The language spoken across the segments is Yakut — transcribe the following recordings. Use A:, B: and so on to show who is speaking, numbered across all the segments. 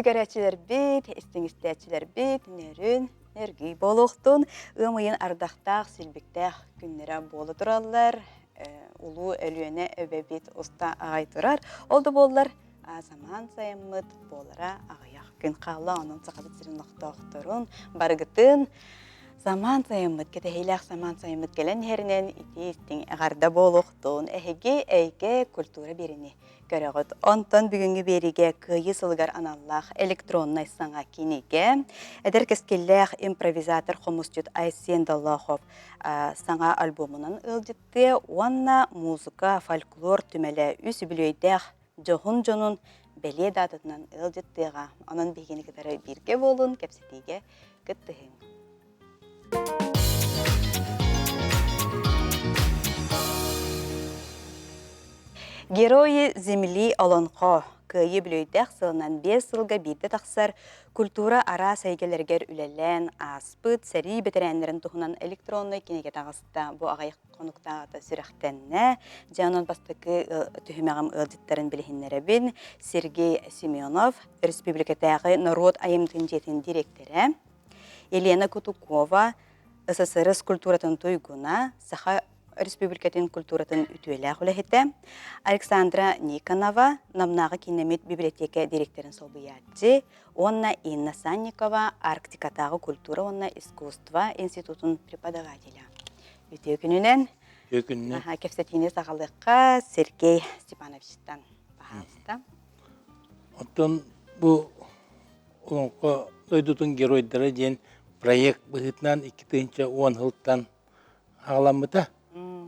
A: Күндү көрөөччүлэрбит, истиҥ истээччилэрбит, нөрүн, нөргүй буолуохтун. Ыам ыйын ардахтаах, силбиктээх күннэрэ буола тураллар. Улуу Өлүөнэ эбэбит уста аҕай турар. Ол да буоллар, самаан сайыммыт буолара аҕыйах күн хаалла. Онон Сахабыт сирин олохтоохторун барыгытын самаан сайыммыт, кэтэһиилээх самаан сайыммыт кэлэн иһэринэн итии истиҥ эҕэрдэ буолуохтун. Эһиги эйгэ культура биэриини көрөҕүт. Онтон бүгүҥҥү биэриигэ Кыайыы сылыгар аналлаах электроннай саҥа кинигэ, эдэр кэскиллээх импровизатор хомусчут Айсен Доллохов саҥа альбомунан ыалдьыттыа уонна музыка, фольклор түмэлэ үс үбүлүөйдээх дьоһун дьонун бэлиэ даататынан ыалдьыттыаҕа. Онон биһигини кытары бииргэ буолун, кэпсэтиигэ кыттыһыҥ. Герои земли олонхо Кыайыы бүлөйдээх сылынан 5 сылга биирдэ тахсар культура араас эйгэлэригэр үлэлээн ааспыт сэрии бэтэрээннэрин туһунан электроннай кинигэ таҕыста. Бу аҕыйах хонуктааҕыта сүрэхтэннэ. Дьэ онон бастакы түһүмэҕим ыалдьыттарын билиһиннэрэбин. Сергей Семенов, республикатааҕы норуот айымньытын дьиэтин дириэктэрэ, Елена Кутукова, СССР культуратын туйгуна, Саха Республикатын культуратын үтүөлээх үлэһитэ, Александра Никонова, Намнааҕы кииннэммит библиотека дириэктэрин солбуйааччы уонна Инна Санникова, Арктикатааҕы культура уонна искусство институтун преподавателя. Үтүө күнүнэн.
B: Үтүө күнүнэн.
A: Кэпсэтиини саҕалыахха Сергей Степановичтан, пожалуйста.
B: Оттон бу Олоҥхо дойдутун геройдара диэн проект быһыытынан 2010 сылтан аҕаламмыта.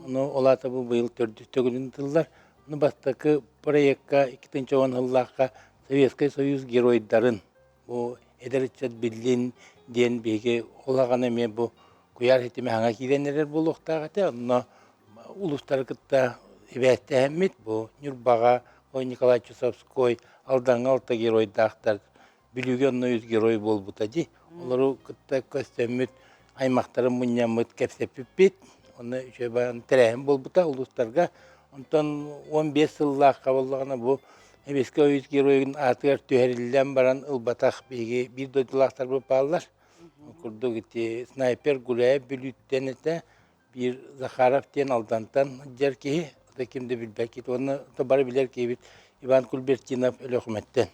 B: Ону ол аата бу быйыл төрдүс төгүлүн тыллар. Ону бастакы проекка 2010 сыллаахха Советскай Союз геройдарын бу эдэр ыччат биллин диэн биһиги ол аҕана эмиэ бу куйаар ситимэ хаҥа киирэн эрэр буолуохтаах этэ. Онно улуустары кытта сибээстэһэммит бу Ньурбаҕа Николай Чусовской, Алдаҥҥа алта геройдаахтар, Бүлүүгэ онно үс герой буолбута дии. Олору кытта көстөммүт, аймахтарын мунньаммыт, кэпсэппиппит. Онно үчүгэй тэрээһин буолбута улуустарга. Онтон 15 сыллаахха буоллаҕына бу Эбискэ үс геройун аатыгар түһэриллэн баран ылбатах биһиги биир дойдулаахтарбыт бааллар. Ол курдук ити снайпер Гуляев Бүлүүттэн этэ, биир Захаров диэн Алдантан сылдьар киһи, ото ким да билбэт киһи, уонна бары билэр киһибит Иван Кульбертинов Өлүөхүмэттэн.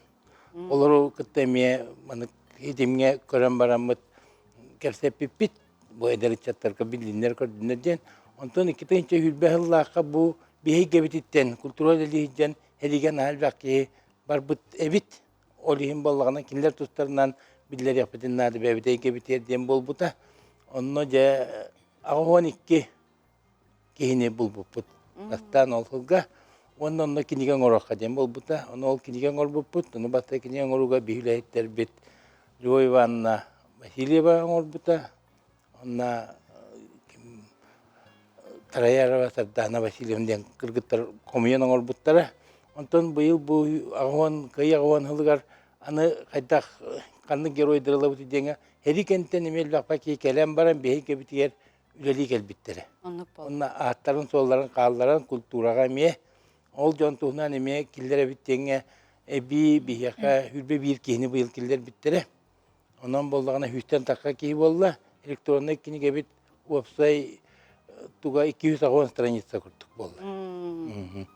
B: Олору кытта эмиэ маннык ситимҥэ көрөн бараммыт кэпсэппиппит, бу эдэр ыччаттарга биллиннэр көрдүннэр диэн. Онтон 2020 сыллаахха бу биһиги культура үлэлиһидьэн һэлигэ наһаа элбэх киһи барбыт эбит. Ол иһин буоллаҕына кинилэр тустарынан биллэриэхпитин наада бэйэбит эйгэбитигэр диэн буолбута. Онно дьэ 82 киһини булбуппут. Бастаан ол сылга уонна онно кинигэ оҥоруохха диэн буолбута. Ону ол кинигэ оҥорбуппут. Ону бастакы кинигэ оҥорууга биһи үлэһиттэрбит Любовь Ивановна Васильева оҥорбута. Онно Троярова Сардаана Васильевна диэн кыргыттар хомуйан оҥорбуттара. Онтон быйыл бу аҕыс кыайыы 80 сылыгар аны хайдах ханнык геройдары ылабыт диэҥҥэ Һэри кэнтэн эмиэ элбэхпэ киһи кэлэн баран биһиги кэбитигэр үлэлии кэлбиттэрэ.
A: Оннук буолла.
B: Онно ааттарын-суолларын хаалларан культураҕа эмиэ ол дьон туһунан эмиэ киллэрэбит диэҥҥэ эбии биһиэхэ 21 киһини быйыл киллэрбиттэрэ. Онон буоллаҕына сүүстэн тахса киһи буолла. Электроннай кинигэбит уопсай туга 280 страница курдук буолла.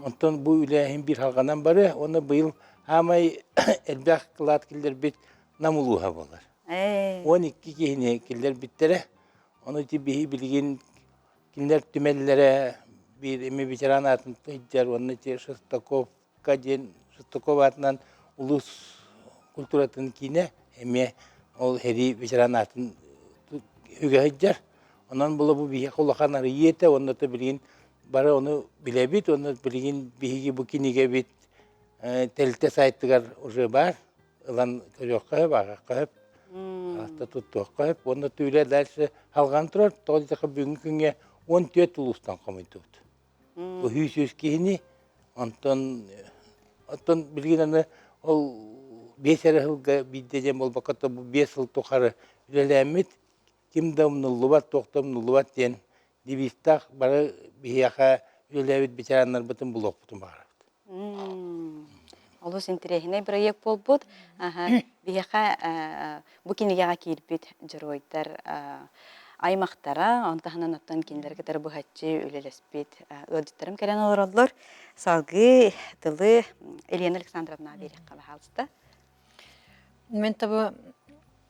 B: Онтон бу үлээһин биир халҕанан барыа уонна быйыл хаамай элбэх кылаат киллэрбит Нам улууһа буолар. 12 киһини киллэрбиттэрэ. Ону ити биһи билигин кинилэр түмэллэрэ биир эми ветеран аатын сылдьар уонна ити Шестаковка диэн Шестаков аатынан улуус культуратын киинэ эмиэ ол сэрии ветеран аатын үгэ сылдьар. Онон була бу биһиэхэ улахан арыйыы этэ уонна то билигин бары ону билэбит уонна билигин биһиги бу кинигэбит тэрилтэ сайтыгар уже баар ылан көрүөххэ сөп, ааҕыахха сөп, хаста туттуохха сөп. Уонна түүлэ дальше халҕан турар. Тоҕо диэтэххэ бүгүҥҥү күҥҥэ 14 улуустан хомуйдубут. Бу 100 киһини онтон оттон билигин аны ол биэс эрэ сылга биирдэ диэн буолбакка то бу 5 сыл тухары үлэлээммит ким да умнуллубат, туох да умнуллубат диэн девизтаах бары биһиэхэ үлэлээбит ветераннарбытын булуохпутун баҕарабыт.
A: Олус интэриэһинэй бырайыак буолбут. Биһиэхэ бу кинигэҕэ киирбит дьоруойдар аймахтара, ону таһынан оттон кинилэри кытары быһаччы үлэлэспит ыалдьыттарым кэлэн олороллор. Салгыы тылы Елена Александровна биэриэххэ баһаалыста.
C: Мен тобу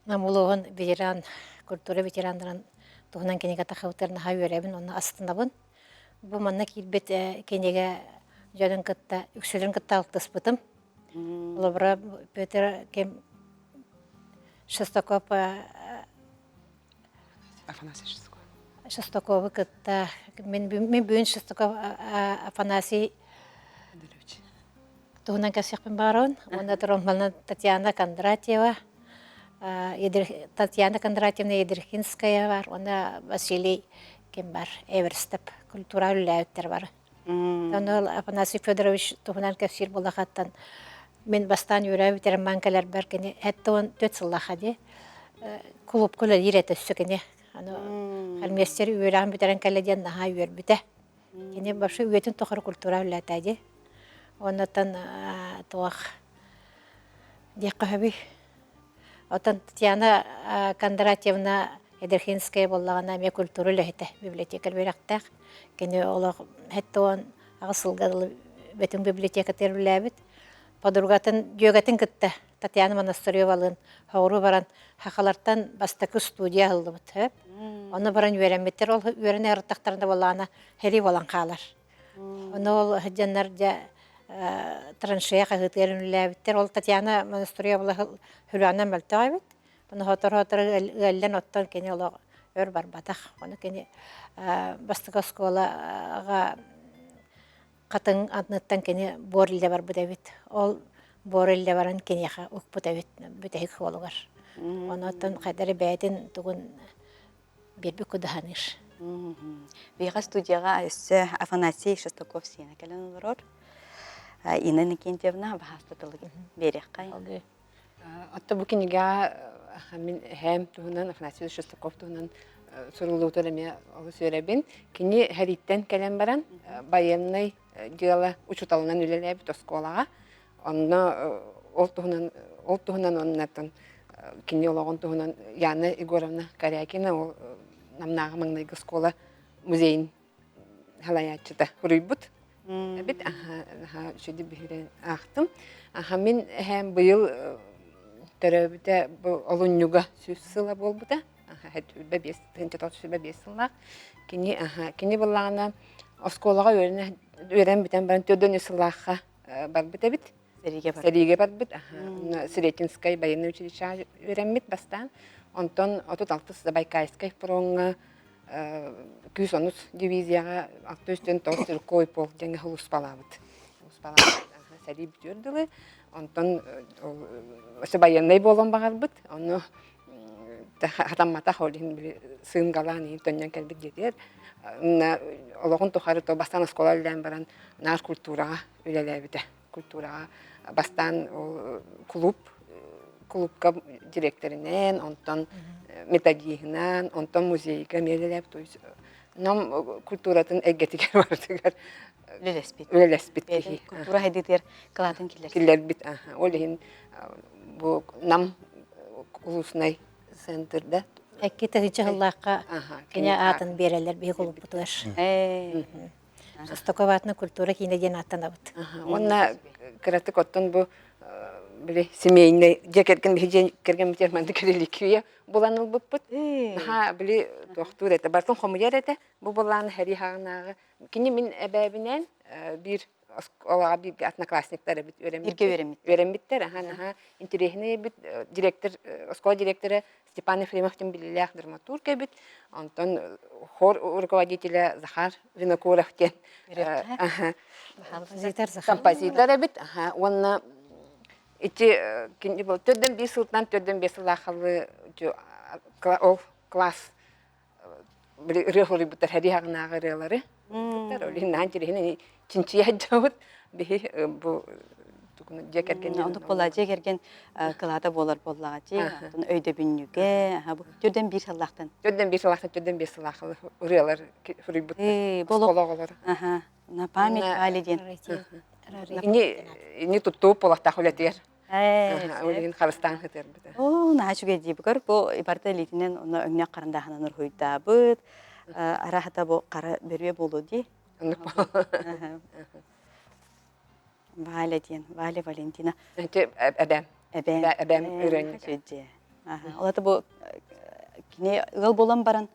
C: Нам улууһун ветеран, культура ветераннарын туһунан кинигэ тахыбытыгар наһаа үөрэбин уонна астынабын. Бу манна киирбит кинигэ дьонун кытта, үксүлэрин кытта алтыспытым. Холобура, Петр кем Шестаков
D: Афанасий Шестаков.
C: Шестаковы кытта мин, мин бүгүн Шестаков Афанасий туһунан кэпсиэхпин баҕарабын. Уонна тромбална Татьяна Кондратьева, Татьяна Кондратьевна Едрихинская бар, уонна Василий ким бар, Эверстеп культура үлэлээбиттэр бар. Ону Афанасий Федорович туһунан кэпсиир буоллахаттан мин бастаан үөрээбит ман кэлэрбэр кини 74 сыллаха дии клубка үлэлиир этэ өссө кини. Аны хормейстер үөрэҕин бүтэрэн кэллэ диэн наһаа үөрбүтэ. Кини вообще үйэтин тухары культура үлэлээтэ дии. Оннуттан туох диэххэ сөбүй? Оттон Татьяна Кондратьевна Эдерхинская буоллаҕына эмиэ культура үлэһитэ, библиотекарь үөрэхтээх. Кини олох 78 сылга дылы Бөтүҥ библиотекатыгар үлэлээбит. Подругатын, дьүөгэтин кытта Татьяна Монастыревалыын соҕуруу баран сахалартан бастакы студия аһыллыбыт. Сөп. Ону баран үөрэммиттэр. Ол үөрэнэ ырыттахтарына буоллаҕына сэрии буолан хаалар. Ону ол сылдьаннар дьэ траншея хаһыытыгар үлэлээбиттэр. Ол Татьяна Монастырева сүрэҕинэн мөлтөх эбит. Ону сотору-сотору ыаллан оттон кини олох өр барбатах. Ону кини бастакы оскуолаҕа хатыҥ анныттан кини буор илдьэ барбыт эбит. Ол буор илдьэ баран киниэхэ укпут эбит бүтэһик суолугар. Онуоттан хайда эрэ бэйэтин тугун биэрбит кудаһаныыр.
A: Биһиэхэ студияҕа өссө Афанасий Шестаков сиэнэ кэлэн олорор. Инна Иннокентьевна баһааста тылы биэриэххэ.
D: Отто бу кинигэҕэ мин эһээм туһунан Афанасий Шестаков туһунан суруллубутун эмиэ олус үөрэбин. Кини сэрииттэн кэлэн баран байыаннай дьыала учууталынан үлэлээбит оскуолаҕа. Онно ол туһунан ол туһунан оннаттан кини олоҕун туһунан Яна Егоровна Корякина ол Намнааҕы маҥнайгы оскуола музейын салайааччыта суруйбут. Эбит аха үчүгэй биһирээн аахтым. Аха мин эһээм быйыл төрөөбүтэ бу олунньуга 100 сыла буолбута. Аха 25 сыллаах. Кини аха кини былаана оскуолаҕа үөрэнэ үөрэн бүтэн баран 43 сыллаахха барбыт эбит.
A: Сэриигэ барбыт.
D: Сэриигэ барбыт. Аха Сретенскай военный училищеҕа үөрэммит бастаан. Онтон 36 Забайкальскай фроҥҥа күүс онус дивизияҕа 649 стрелковый полк диэҥҥэ сулууспалаабыт. Сулууспалаабыт. Сэрии бүтүөр дылы. Онтон өссө байыаннай буолуон баҕарбыт. Ону хатамматах ол иһин били сыынгалаан иһин төннөн кэлбит диэтигэр олоҕун тухары то бастаан оскуола үлэлээн баран наар культураҕа үлэлээбитэ. Культураҕа бастаан ол клуб клубка директоринэн, онтон методиһынан, онтон музейга эмиэ үлэлээбит. То есть нам культуратын эйгэтигэр барытыгар
A: үлэлэспит.
D: Үлэлэспит киһи.
A: Культура хайдыытыгар кылаатын киллэрбит.
D: Киллэрбит. Ол иһин бу нам улуснай центрда
C: Экки тыһыынча сыллаахха кини аатын биэрэллэр биһи кулуппутугар. Шостаковатна культура киинэ диэн ааттанабыт.
D: Уонна кыратык оттон бу били семейный дьиэ кэргэн биһи дьиэ кэргэммитигэр маннык реликвия булан ылбыппыт. Наһаа били туохтуур этэ, барытын хомуйар этэ. Бу былаан Хэри хаҕынааҕы. Кини мин эбээбинээн биир оскуолаҕа бииргэ одноклассниктар эбит
A: үөрэммит. Үөрэммит.
D: Үөрэммиттэр. Аха наһаа интэриэһинэй эбит. Директор, оскуола директора Степан Ефремов диэн биллиилээх драматург эбит. Онтон хор руководителя Захар Винокуров диэн композитор эбит. Уонна ити кини был төрдөн биир сылтан төрдөн биэс сыллаахалы ол класс били ырыа хоруйбуттар һэрии хаҕынааҕы ырыалары ол иһин наһаа интэриэһинэй чинчийэ сылдьабыт биһи бу дьиэ кэргэн
A: Оннук буолла дьиэ кэргэн кылаата буолар буоллаҕа дии оттон өйдөбүнньүгэ бу төрдөн биир сыллаахтан
D: төрдөн биир сыллаахтан төрдөн биэс сыллаах ырыалар суруйбуттар оскуола оҕолоро
A: на память Али диэн.
D: Ини ини туттуу полохтаах үлэтигэр. Ол иһин харыстаан сытыарбыта.
A: Оо, наһаа үчүгэй дии бүгөр бу барыта илиитинэн онно өҥнөөх харандааһынан уруһуйдаабыт. Арааһата бу хара бөрүө буолуо дии. Валя диэн, Валя Валентина.
D: Эбэм.
A: Эбэм.
D: Эбэм ырыанньык.
A: Ол это бу кини ыал буолан баран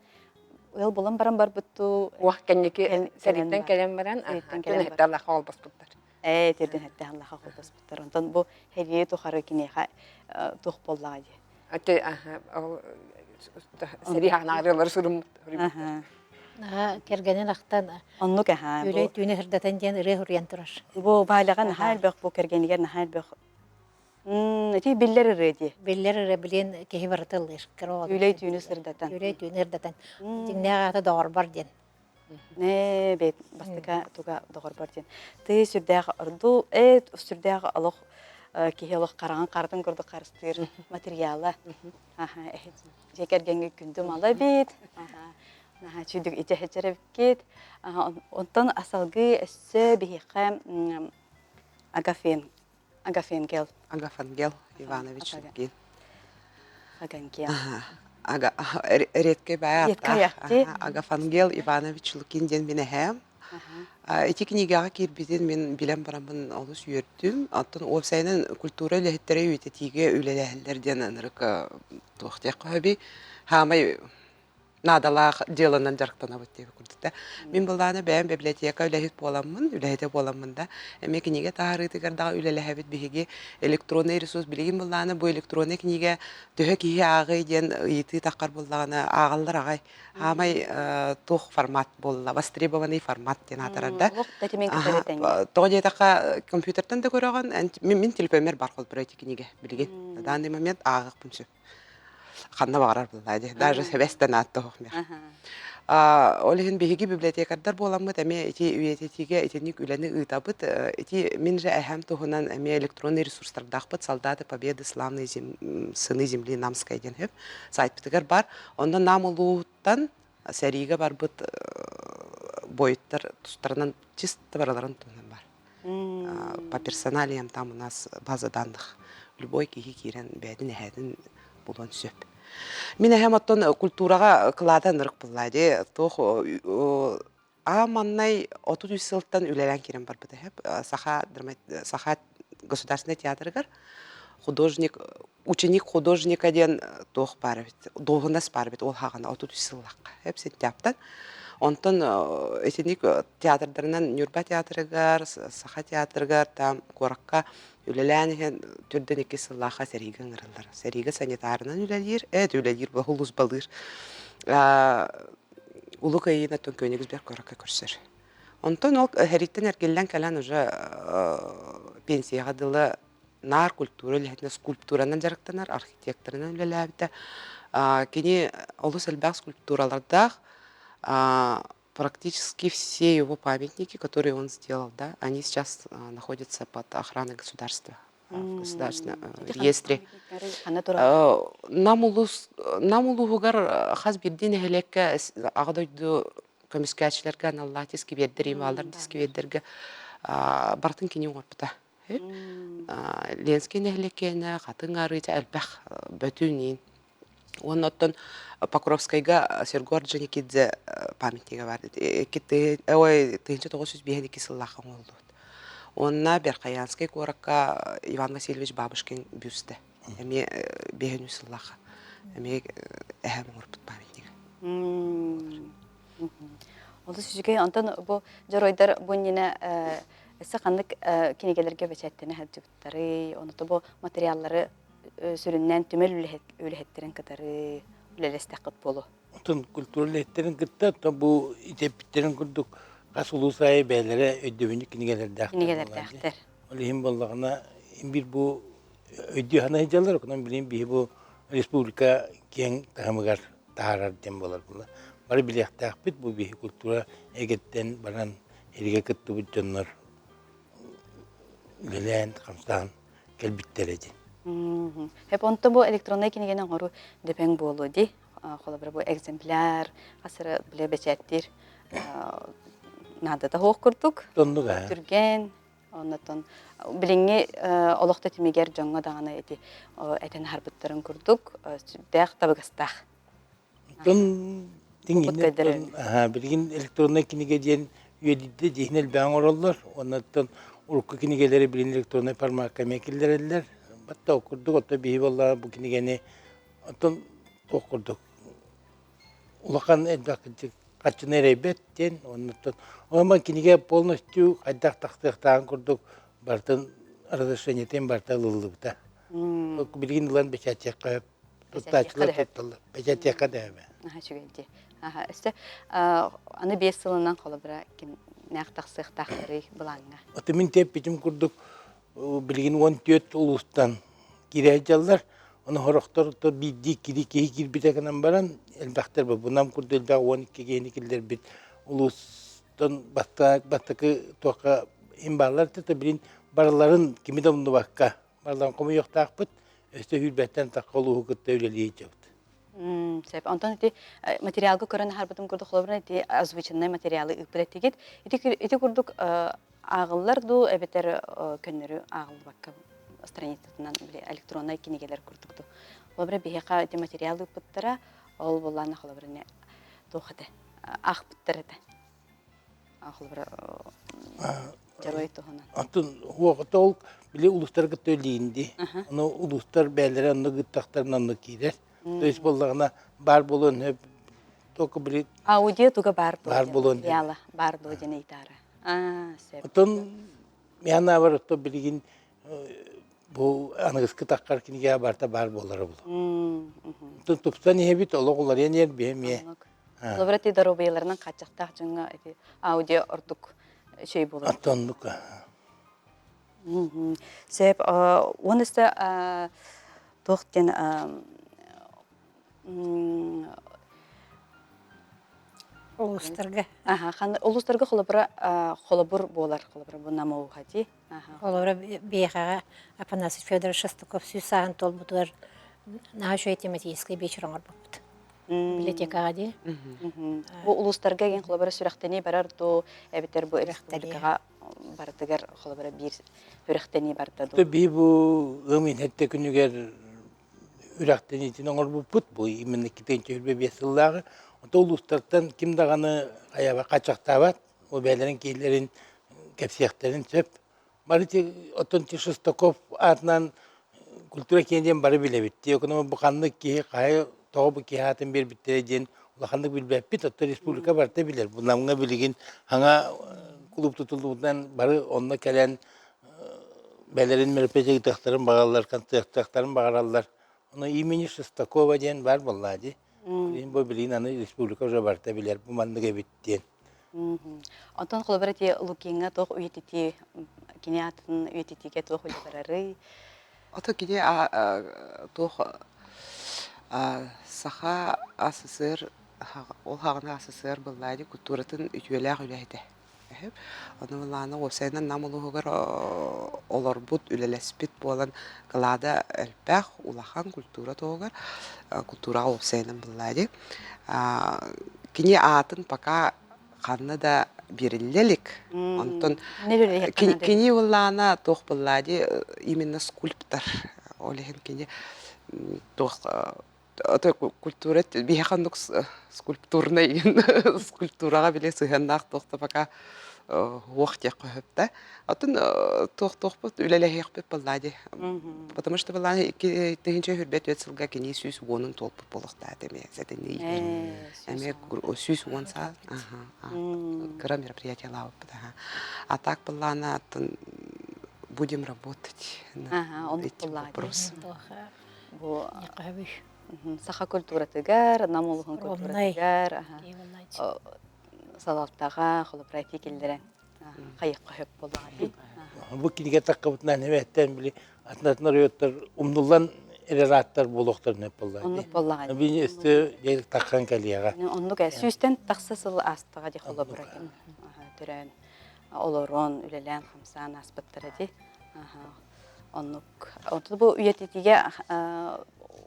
A: ыал буолан баран барбыттуу
D: Уох кэнники сэрииттэн кэлэн баран сэрииттэн аллаха холбоспуттар.
A: Ээ тирден хэтте аллаха холбоспуттар. Онтон бу хэрии тухары киниэхэ туох буоллаҕа дии.
D: Аты ол сэрии хаанаарыалары суруммут.
C: Кэргэнин ахтан
A: Оннук аһаа.
C: Үлэй түүнү сырдатан диэн ырыа суруйан турар.
A: Бу Валяҕа наһаа элбэх бу кэргэнигэр наһаа элбэх Ити биллэр ырыа дии.
C: Биллэр ырыа билин киһи барыта ыллыыр.
A: Үлэй түүнү сырдатан.
C: Үлэй түүнү сырдатан. Дьиҥнээх аата доҕорбор диэн.
A: Ээ, бэт бастака туга доҕорбор диэн. Тыы сүрдээх орду, ээ сүрдээх олох киһи олох хараҕын харатын курдук харыстыыр материала. Аха, дьиэ кэргэҥҥэ күндү мала эбит. Наһаа үчүгдүк ичэһэчэр эбиккит. Онтон асалгыы өссө биһиэхэ Агафен Агафенгел.
E: Агафангел Иванович Лукин.
A: Агангел.
E: Ага, редкэй баа Агафангел Иванович Лукин диэн мин эһээм. Ити кинигэҕэ киирбитин мин билэн бараммын олус үөрдүм. Оттон уопсайынан культура үлэһиттэрэ үйэтитиигэ үлэлэһэллэр диэн ынырык туох диэххэ сөбүй. Хаамай наадалаах дьыаланан дьарыктанабыт диэбит курдук да. Мин былаана бэйэм библиотека үлэһит буоламмын, үлэһитэ буоламмын да, эмиэ кинигэ таһаарыытыгар даҕа үлэлэһэбит биһиги электронный ресурс билигин былаана бу электронный кинигэ төһө киһи ааҕый диэн ыйытыы таххар буоллаҕына ааҕаллар аҕай. Хаамай туох формат буолла, востребованный формат диэн аатырар да. Тоҕо диэтэххэ компьютертан да көрөҕүн, мин телефоммер бар холбура ити кинигэ билигин. На данный момент ааҕыахпын сөп. Ханна баҕарар буоллаа дии. Даже сэбэстэн ааттаһох миэх. Ол иһин биһиги библиотекардар буоламмыт эмиэ ити үйэтитиигэ итинник үлэни ыытабыт. Ити мин же эһэм туһунан эмиэ электронный ресурстардаахпыт «Солдаты Победы славные сыны земли Намской» диэн сөп сайтпытыгар бар. Онно Нам улууһуттан сэриигэ барбыт буойуттар тустарынан чисто барыларын туһунан бар. По персоналиям там у нас база данных. Любой киһи киирэн бэйэтин эһээтин булуон сөп. Мин эһэм оттон культураҕа кылаата ынырык булла дии. Туох аа маннай 33 сылтан үлэлээн киирэн барбыта эһэп. Саха Саха государственнай театрыгар художник ученик художника диэн туох баар эбит, дуоһунас баар эбит ол хаҕана 33 сыллаахха эп сентябтан. Онтон итинник театрдарынан Ньурба театрыгар, Саха театрыгар там куоракка үлэлээн иһэн төрдөн икки сыллаахха сэриигэ ыҥырыллар. Сэриигэ санитарынан үлэлиир, эт үлэлиир, улуусбалыыр. Улуу Кыайыыны оттон Кёнигсберг куоракка көрсөр. Онтон ол сэрииттэн эргиллэн кэлэн уже пенсияҕа дылы наар культура үлэһитинэн скульптуранан дьарыктанар, архитекторынан үлэлээбитэ. Кини олус элбэх скульптуралардаах, практически все его памятники, которые он сделал, да, они сейчас находятся под охраной государства в государственном реестре. Нам улус Нам улууһугар хас биирдии нэһилиэккэ Аҕа дойду көмүскээччилэргэ аналлаах искибиэрдэр имаалар искибиэрдэргэ барытын кини оҥорбута. Ленскэй нэһилиэккээнэ Хатыҥ Арыы элбэх бөтүүн Уонна оттон Покровскайга Серго Орджоникидзе памятнига бар ой 1952 сыллаахха оҥоһуллубут. Уонна Верхоянскай куоракка Иван Васильевич Бабушкин бюстэ эмиэ биэһин үс сыллаахха эмиэ эһэм оҥорбут памятнига.
A: Олус үчүгэй. Онтон бу дьоруойдар бу иннинэ өссө ханнык кинигэлэргэ бэчээттэнэ сылдьыбыттарый? Ону бу материаллары сүрүннээн түмэл үлэһиттэрин кытары үлэлэстэххит буолуо.
B: Оттон культура үлэһиттэрин кытта бу итеппиттэрин курдук хас улуус аайы бэйэлэрэ өйдөбүнньүк кинигэлэрдээхтэр.
A: Кинигэлэрдээхтэр.
B: Ол иһин буоллаҕына биир бу өйдүү саныы сылдьаллар, онон билигин биһи бу республика киэҥ таһымыгар таһаарар диэн буолар буолла. Бары билиэхтээхпит бу биһи культура эйгэтиттэн баран эригэ кыттыбыт дьоннор үлэлээн, хамсаан кэлбиттэрэ диэн.
A: Хэп онто бу электроннай кинигэни оҥоруу дөпөҥ буолуо дии. Холобура бу экземпляр хасыры биле бэчээттиир наадата суох курдук.
B: Оннук аа.
A: Түргэн. Оннотон билиҥҥи олох тэтимигэр дьоҥҥо даҕаны ити этэн аһарбыттарын курдук сүрдээх табыгастаах.
B: Оттон билигин электроннай кинигэ диэн үйэдийдэ дьиһин элбэҕи оҥороллор. Оннуттан урукку кинигэлэри билигин электроннай формакка эмиэ киллэрэллэр. Батта ол курдук, оттон биһи буоллаҕа бу кинигэни оттон туох курдук улахан элбэх харчыны эрэйбэт диэн оннуттан онон кинигэ полностью хайдах тахсыахтааҕын курдук барытын разрешениетин барыта ылыллыбыта. Билигин ылан бэчээттиэххэ сөп. Туттааччылар тутталлар. Бэчээттиэххэ да сөп.
A: Аха үчүгэй дии. Аха өссө аны 5 сылынан холобура кимнээх тахсыахтаахтарый былааҥҥа?
B: Аты мин тэппитим курдук билигин 14 улуустан киирэ сылдьаллар. Ону сорохтор биирдии иккилии киһи киирбитэ гынан баран элбэхтэр бу Нам курдук элбэх 12 киһини киллэрбит улуустан бастакы туохха иһин бааллар да билин барыларын кими да умнубакка барыларын хомуйуохтаахпыт өссө сүүрбэттэн тахха улууһу кытта үлэлии сылдьабыт.
A: Сөп. Онтон ити материалга көрөн аһарбытым курдук холобура ити озвученный материалы ыыппыт этигит. Ити ити курдук ааҕыллар дуу эбэтэр көннөрү ааҕыллыбакка страницатынан били электроннай кинигэлэр курдук дуу. Холобура биһиэхэ ити материал ыыппыттара ол буоллаана холобура туох этэ аахпыттар этэ. Холобура дьоруой туһунан.
B: Атын уоҕата ол били улуустары кытта үлэлиинди. Ону улуустар бэйэлэрэ онно ыыттахтарына онно киирэр. То есть буоллаҕына баар буолуон сөп только били
A: Аудио туга баар дуо
B: баар буолуон
A: материала баар дуо диэн ыйытаара. Аа, сөп.
B: Оттон мен аабар отто билигин бу аныгыскы таххар кинигэ барыта баар буолара булу. Оттон тупсан иһэбит олох уларыйан иһэр биһи эмиэ.
A: Холобура ити доруобуйаларынан хааччахтаах дьоҥҥо ити аудио ордук үчүгэй буолар.
B: Оттоннук.
A: Сөп. Уон өссө туох диэн
C: Улуустарга.
A: Улуустарга холобура холобур буолар холобура бу намоуха дии.
C: Холобура биһиэхэҕэ Афанасий Федорович Шестаков сүүс сааһын туолбутугар наһаа үчүгэй тематическай биэчэр оҥорбуппут. Библиотекаҕа дии.
A: Бу улуустарга ген холобура сүрэхтэнии барар дуу, эбэтэр бу республикаҕа барытыгар холобура биир сүрэхтэнии барда дуу.
B: Би бу ыам иһэтте күнүгэр үрэхтэниитин оҥорбуппут бу именно 2025 сыллааҕы. Ото улуустартан ким даҕаны хайаба хачахтаабат, ол бэйэлэрин киһилэрин кэпсиэхтэрин сөп. Бары оттон Шестаков аатынан культура киинэ диэн бары билэбит. Диэкуна бу ханнык киһи хайа тоҕо бу киһи аатын биэрбиттэрэ диэн улаханнык билбэппит. Оттон республика барыта билэр. Бу Намҥа билигин хаҥа клуб тутуллубутунан бары онно кэлэн бэлэрин мероприятие ыытыахтарын баҕараллар, концертыахтарын баҕараллар. Ону имени Шестакова диэн баар буоллаа дии. Билигин бу билигин аны республика уже барыта билэр бу маннык эбит диэн.
A: Онтон холобура ити Лукиҥҥа туох үйэтитии кини аатын үйэтитиигэ туох үлэ барарый?
E: Ото кини туох Саха АССР ол хаҕына АССР быллаани культуратын үтүөлээх үлэһитэ. Ону былаана уопсайынан Нам улууһугар олорбут, үлэлэспит буолан кылаада элбэх, улахан культура туһугар, культураҕа уопсайынан буллаа дии. Кини аатын пока ханна да биэриллэ илик. Онтон кини былаана туох буллаа дии именно скульптор. Ол иһин кини туох культура биһиэхэ оннук скульптурнай скульптураҕа били сыһыаннаах туох да пока уох диэххэ сөп да. Оттон туох-туохпут үлэлэһиэхпит буоллаа дии. Потому что былаан 2024 сылга кини 110-ун туолбут буолуохтаах эмиэ сэтинньи Эмиэ 110 саас кыра мероприятиелаабыппыт. А так былаана оттон будем работать над этим вопросом.
A: Бу саха культуратыгар, Нам улуһун культуратыгар салалтаҕа холобура этии киллэрэн хайыахха сөп буоллаҕа дии.
B: Бу кинигэ таххыбытынан эбээттэн били атын-атын оройуоттар умнуллан эрэр ааттар буолуохтарын сөп буоллаҕа дии.
A: Оннук буоллаҕа дии.
B: Бини өстө таххан кэлиэҕэ.
A: Оннук ээ сүүстэн тахса сыл аастаҕа дии холобура төрөөн олорон үлэлээн хамсаан ааспыттара дии. Оннук. Онтон бу үйэтитиигэ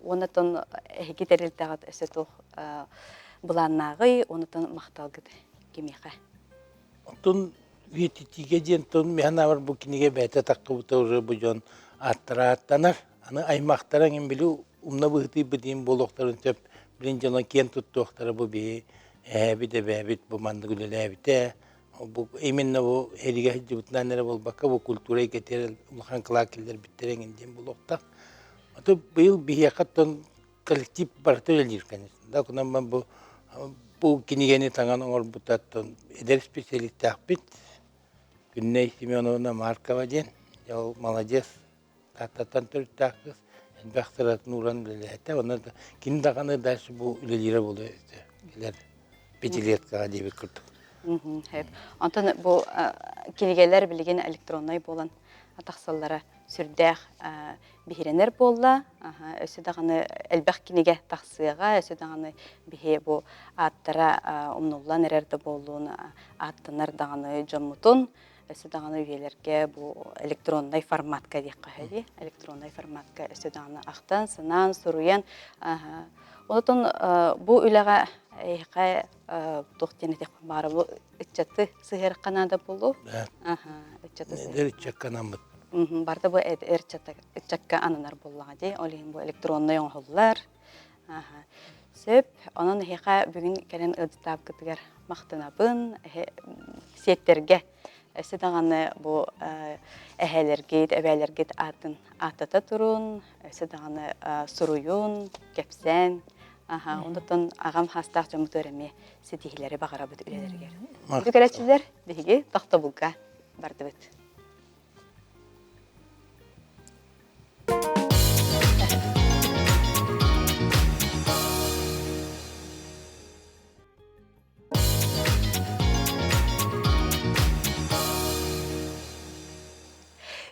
A: уоннатон эһиги тэрилтэҕит өссө туох былааннааҕый, уоннатон махталгыт кимиэхэ?
B: Оттон Үйэтитиигэ диэн тыл миэхэ анаабар бу кинигэ бэйэтэ таххыбыта уже бу дьон ааттара ааттанар. Аны аймахтара эҥин били умна быһыытыйбыт иһин буолуохтарын сөп. Билин дьоно киэн туттуохтара бу биһи эһээбит, эбээбит бу маннык үлэлээбитэ. Бу именно бу эригэ сылдьыбытынан эрэ буолбакка бу культура эйгэтигэр улахан кылаат киллэрбиттэрэ эҥин диэн буолуохтаах. Аты быйыл биһиэхэ оттон коллектив барыта үлэлиир конечно. Да, онон бу бу кинигэни таҥан оҥорбутаттан эдэр специалистаахпыт Күннэй Семеновна Маркова диэн. Ол молодец, Тааттаттан төрүттээх кыыс, элбэх сыратын ууран үлэлээтэ. Онон кини даҕаны дальше бу үлэлиирэ буолуо кэлэр пятилеткаҕа диэбит курдук.
A: Онтон бу кинигэлэр билигин электроннай буолан тахсаллара сүрдээх биһирэнэр буолла. Өссө даҕаны элбэх кинигэ тахсыаҕа, өссө даҕаны биһи бу ааттара умнуллан эрэр да буоллун, ааттанар даҕаны дьоммутун өссө даҕаны үйэлэргэ бу электроннай форматка диэххэ үһү электроннай форматка өссө даҕаны ахтан, санаан, суруйан Онтон бу үлэҕэ эһиэхэ туох диэн этиэхпин баара бу ыччаты сыһыарыахха наада буолуо.
B: Ыччаты Эдэр ыччакка анаммыт.
A: Барыта бу эдэр ыччакка ананар буоллаҕа дии. Ол иһин бу электроннай оҥоһуллар. Сөп. Онон эһиэхэ бүгүн кэлэн ыалдьыттаабыккытыгар махтанабын. Сиэттэргэ өссө даҕаны бу эһээлэргит, эбээлэргит аатын ааттата турун, өссө даҕаны суруйун, кэпсээн. Аха, онтон аҕам хаастаах дьоммутугар эмиэ ситиһиилэри баҕарабыт үлэлэригэр. Күндү көрөөччүлэр, биһиги тохтобулга бардыбыт.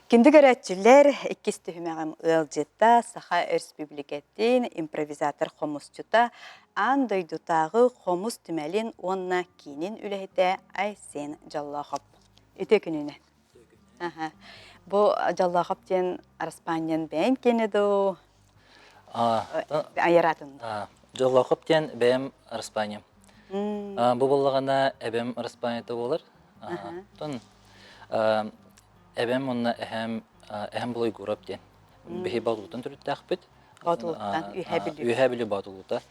A: Күндү көрөөччүлэр, иккис түһүмэҕим ыалдьыта Саха Өрөспүүбүлүкэтин импровизатор хомусчута, аан дойдутааҕы хомус түмэлин уонна киинин үлэһитэ Айсен Дьоллоохоп. Үтүө күнүнэн. Бу Дьоллоохоп диэн араспаанньан бэйэҥ киэнэ дуу? Айараатын.
F: Дьоллоохоп диэн бэйэм араспаанньам. Бу буоллаҕына эбэм араспаанньата буолар. Оттон эбэм уонна эһэм эһэм Булуйгуров диэн. Биһи Боотулуттан төрүттээхпит.
A: Боотулуттан Үөһээ Бүлүү.
F: Үөһээ Бүлүү Боотулута.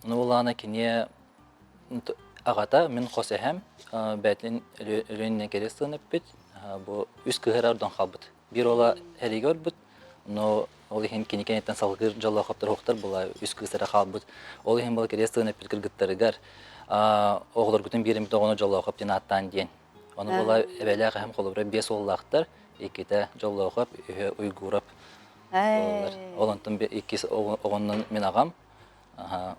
F: Ну буоллаҕына кини аҕата мин хос эһэм бэйэтин өлүөнүнэн кэриэс тылын эппит. Бу үс кыыһыра ордон хаалбыт. Биир уола сэриигэ барбыт, но ол иһин кини кэнниттэн салгыыр дьоллоохоптор уһуктар була үс кыыс эрэ хаалбыт. Ол иһин була кэриэс тылын эппит кыргыттарыгар оҕолоргутун биэриммит оҕону Дьоллоохоп диэн ааттаан диэн. Ону була эбэлээх эһэм холобура биэс уоллаахтар, иккитэ Дьоллоохоп, үһэ Уйгуров буолаллар. Ол онтон иккис оҕоннон мин аҕам,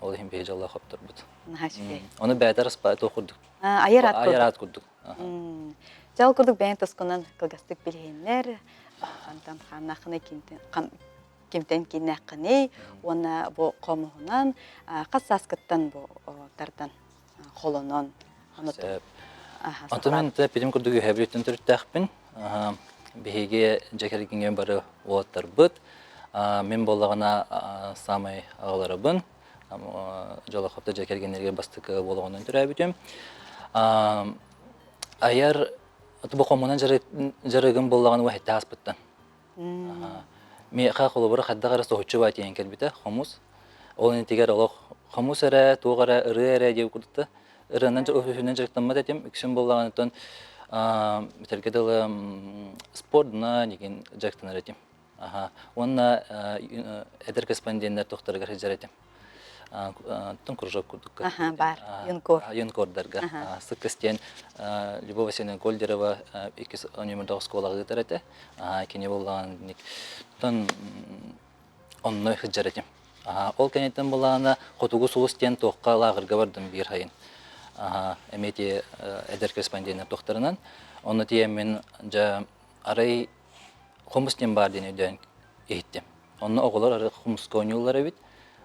F: ол иһин биһи Дьоллоохопторбут.
A: Наһаа үчүгэй.
F: Ону бэйэтэ туох курдук.
A: Айар аат
F: Айар аат курдук.
A: Дьэ ол курдук бэйэҥ тускунан кылгастык билиһиннэр, хантан хааннааххыный, кимтэн кииннээххиний уонна бу хомуһунан хас сааскыттан бу тардан холонон
F: Онтон мен пилим курдук үһэбүттэн төрүттээхпин. Биһиги дьэ кэргиҥҥэ бары уолаттарбыт. Мин буоллаҕына саамай аҕаларыбын. Дьолохопто дьэ кэргэннэригэр бастакы буолаҕынан төрөөбүтүм. Айар бу хомунан дьарыгым буоллаҕына уһэтте ааспыттан. Миэхэ холобура хайдах эрэ соһуччу баа тиийэн кэлбитэ хомус. Ол интигэр олох хомус эрэ, туох эрэ, ырыа эрэ диэбит курдукта. Ырыанан үһүнэн дьарыктаммат этим. Үксүн буоллаҕына бүтэргэ дылы спордуна дигин дьарыктанар этим. Уонна эдэр корреспонденттар тохторугар сылдьар этим. Тон кружок курдук.
A: Бар, юнкор.
F: Юнкордарга. Сыккыс диэн Любовь Васильевна Гольдерова иккис номердаах оскуолаҕа ыытар этэ. Кини буоллаҕын тон онно сылдьар этим. Ол кэнниттэн буоллаҕына Хотугу сулус диэн туохха лааҕырга бардым биир сайын. Эмиэ ити эдэр корреспонденттар туохтарынан. Онно тиийэммин дьэ арай хомус диэн баар диэн өйдөөн иһиттим. Онно оҕолор арай хомуска оонньууллар эбит.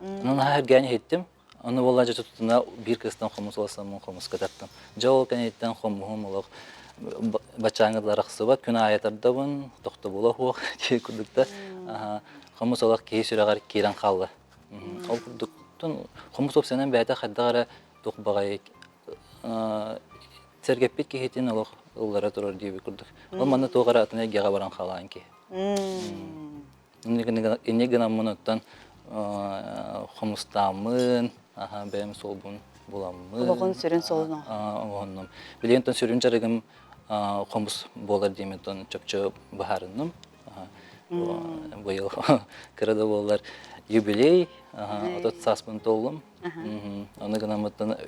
F: Онон наһаа эргээн иһиттим. Ону буолла дьэ тутуна биир кыыстан хомус ылсаммын хомуска таттым. Дьэ ол кэнниттэн хомуһум олох баччааҥҥы арахсыбат, күн аайы тардабын, тохтобула суох дии курдук да. Хомус олох киһи сүрэҕэр киирэн хаалла. Ол курдук хомус уопсайынан бэйэтэ хайдах эрэ туох баҕайы. сэргэппит киһитин олох ыллара турар диэбит курдук. Ол манна туох эрэ атын эйгэҕэ баран хаалаан киһи. Инньэ гынаммын оттон хомустааммын, бэйэм суолбун буламмын.
A: Олоҕун сүрүн суолун
F: оҥоһуннум. Билигин оттон сүрүн дьарыгым хомус буолар диэмин оттон чопчу быһаарынным. Быйыл кыра да буоллар юбилей, 30 сааспын толлум. Ону гынаммыттан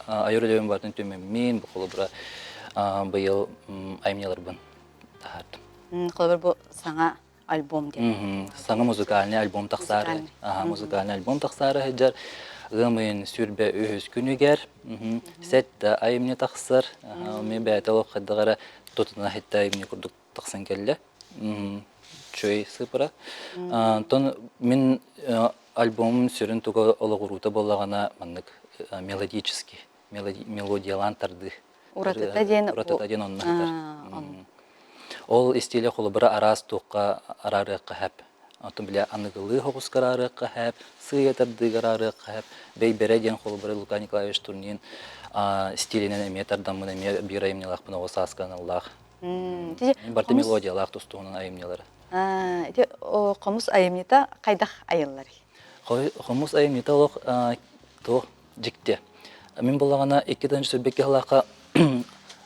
F: айар үлэбин барытын түмэммин, бу холобура быйыл айымньыларбын таһаардым.
A: Холобур бу саҥа альбом диэн.
F: Саҥа музыкальный альбом тахсаары, музыкальный альбом тахсаары сылдьар. Ыам ыйын сүрбэ үһүс күнүгэр сэттэ айымньы тахсар. Мен бэйэтэ олох хайдах эрэ тутуна сэттэ айымньы курдук тахсан кэллэ. Чөй сыпыра. Онтон мин альбомум сүрүн туга олоҕуруута буоллаҕына маннык мелодический, мелодиялаан тардыы.
A: Уратыта диэн
F: уратыта диэн онно сытар. Ол истиилэ холобура араас туохха араарыахха сөп. Оттон бile аныгылыы соҕуска араарыахха сөп, сыыйа тардыыга араарыахха сөп. Бэйбэрэ диэн холобура Лука Николаевич Турнин стилинэн эмиэ тардаммын эмиэ биир айымньылаахпын оҕо сааска аналлаах. Барыта мелодиялаах тус-туһунан айымньылара.
A: Ити хомус айымньыта хайдах айылларый?
F: Хомус айымньыта олох туох дьикти. Мин буллаҕына 2 сүүрбэкки сылаахха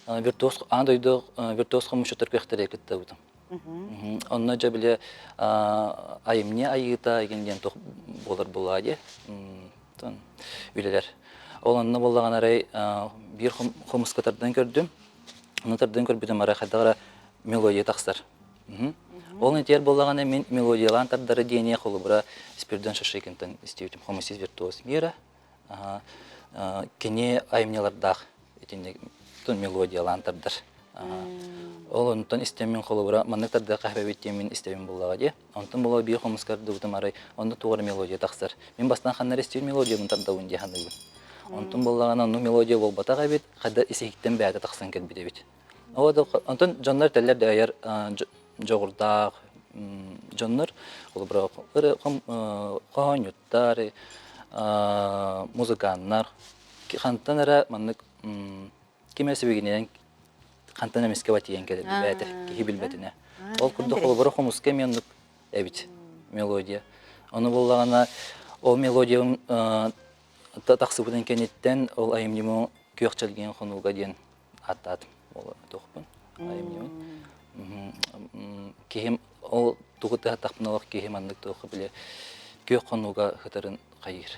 F: виртуоз аан дойду виртуоз хомусчуттар күрэхтэригэр кыттыбытым. Онно дьэ били айымньы айыыта игин диэн туох буолар буолаа дии үлэлэр. Ол онно буоллаҕына арай биир хомуска тардан көрдүм. Ону тардан көрбүтүм арай хайдах эрэ мелодия тахсар. Ол этиэр буоллаҕына мин мелодиялаан тардары диэни холобура Спиридон Шашикинтан истибитим «Хомусист виртуоз мира». Кини айымньылардаах итинник мелодиялаан тардар. Ол онтон истэммин холобура маннык тардыахха эбит диэммин истэбин буллаҕа дии. Онтон була биир хомуска ардыбытым арай онно туох эрэ мелодия тахсар. Мин бастаан ханна эрэ истибит мелодиябын тардабын дии саныыбын. Онтон буоллаҕына оннук мелодия буолбатах эбит, хайда ис-иһиттэн бэйэтэ тахсан кэлбит эбит. Онтон дьоннор этэллэр да айар дьоҕурдаах дьоннор, холобура, хоһоонньуттар, музыканнар хантан эрэ маннык ким эрэ сибигинэйэн хантан эмискэ батыйан кэлэр бэйэтэ киһи билбэтинэ. Ол курдук холобура хомуска эмиэ оннук эбит мелодия. Ону буоллаҕына ол мелодиям тахсыбытын кэнниттэн ол айымньым күөх чэлгиэн хонууга диэн ааттаатым ол туохпун айымньыбын. Киһим ол тугу тыһаттахпына олох киһи маннык туохха били күөх хонууга сытарын хайыыр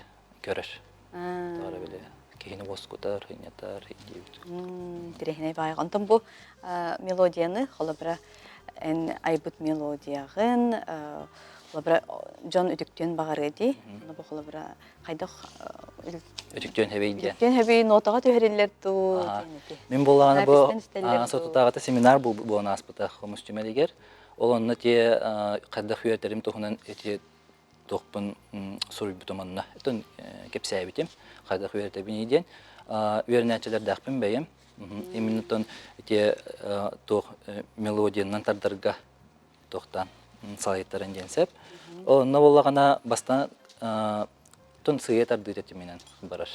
F: көрөр. Тоҕо били киһини уоскутар, ынньатар диэбит.
A: Интэриэһинэй баайы. Онтон бу мелодияны холобура эн айбыт мелодияҕын холобура дьон үтүктүөн баҕарыа дии. Ону бу холобура хайдах
F: үтүктүөн хэбэй диэн.
A: Үтүктүөн хэбэй нотаҕа түһэриллэр дуу диэн ити.
F: Мин буоллаҕына бу сотутааҕыта семинар буолан ааспыта хомус түмэлигэр. Ол онно те хайдах үөрэтэрим туһунан ити туохпун суруйбутум онно. Итон кэпсээбитим хайдах үөрэтэбиний диэн. Үөрэнээччилэрдээхпин бэйэм. Именно тон ити туох мелодиянан тардарга туохтаан салайтаран диэн сөп. Онно буоллаҕына бастаан тон сыыйа тардыы тэтиминэн барар.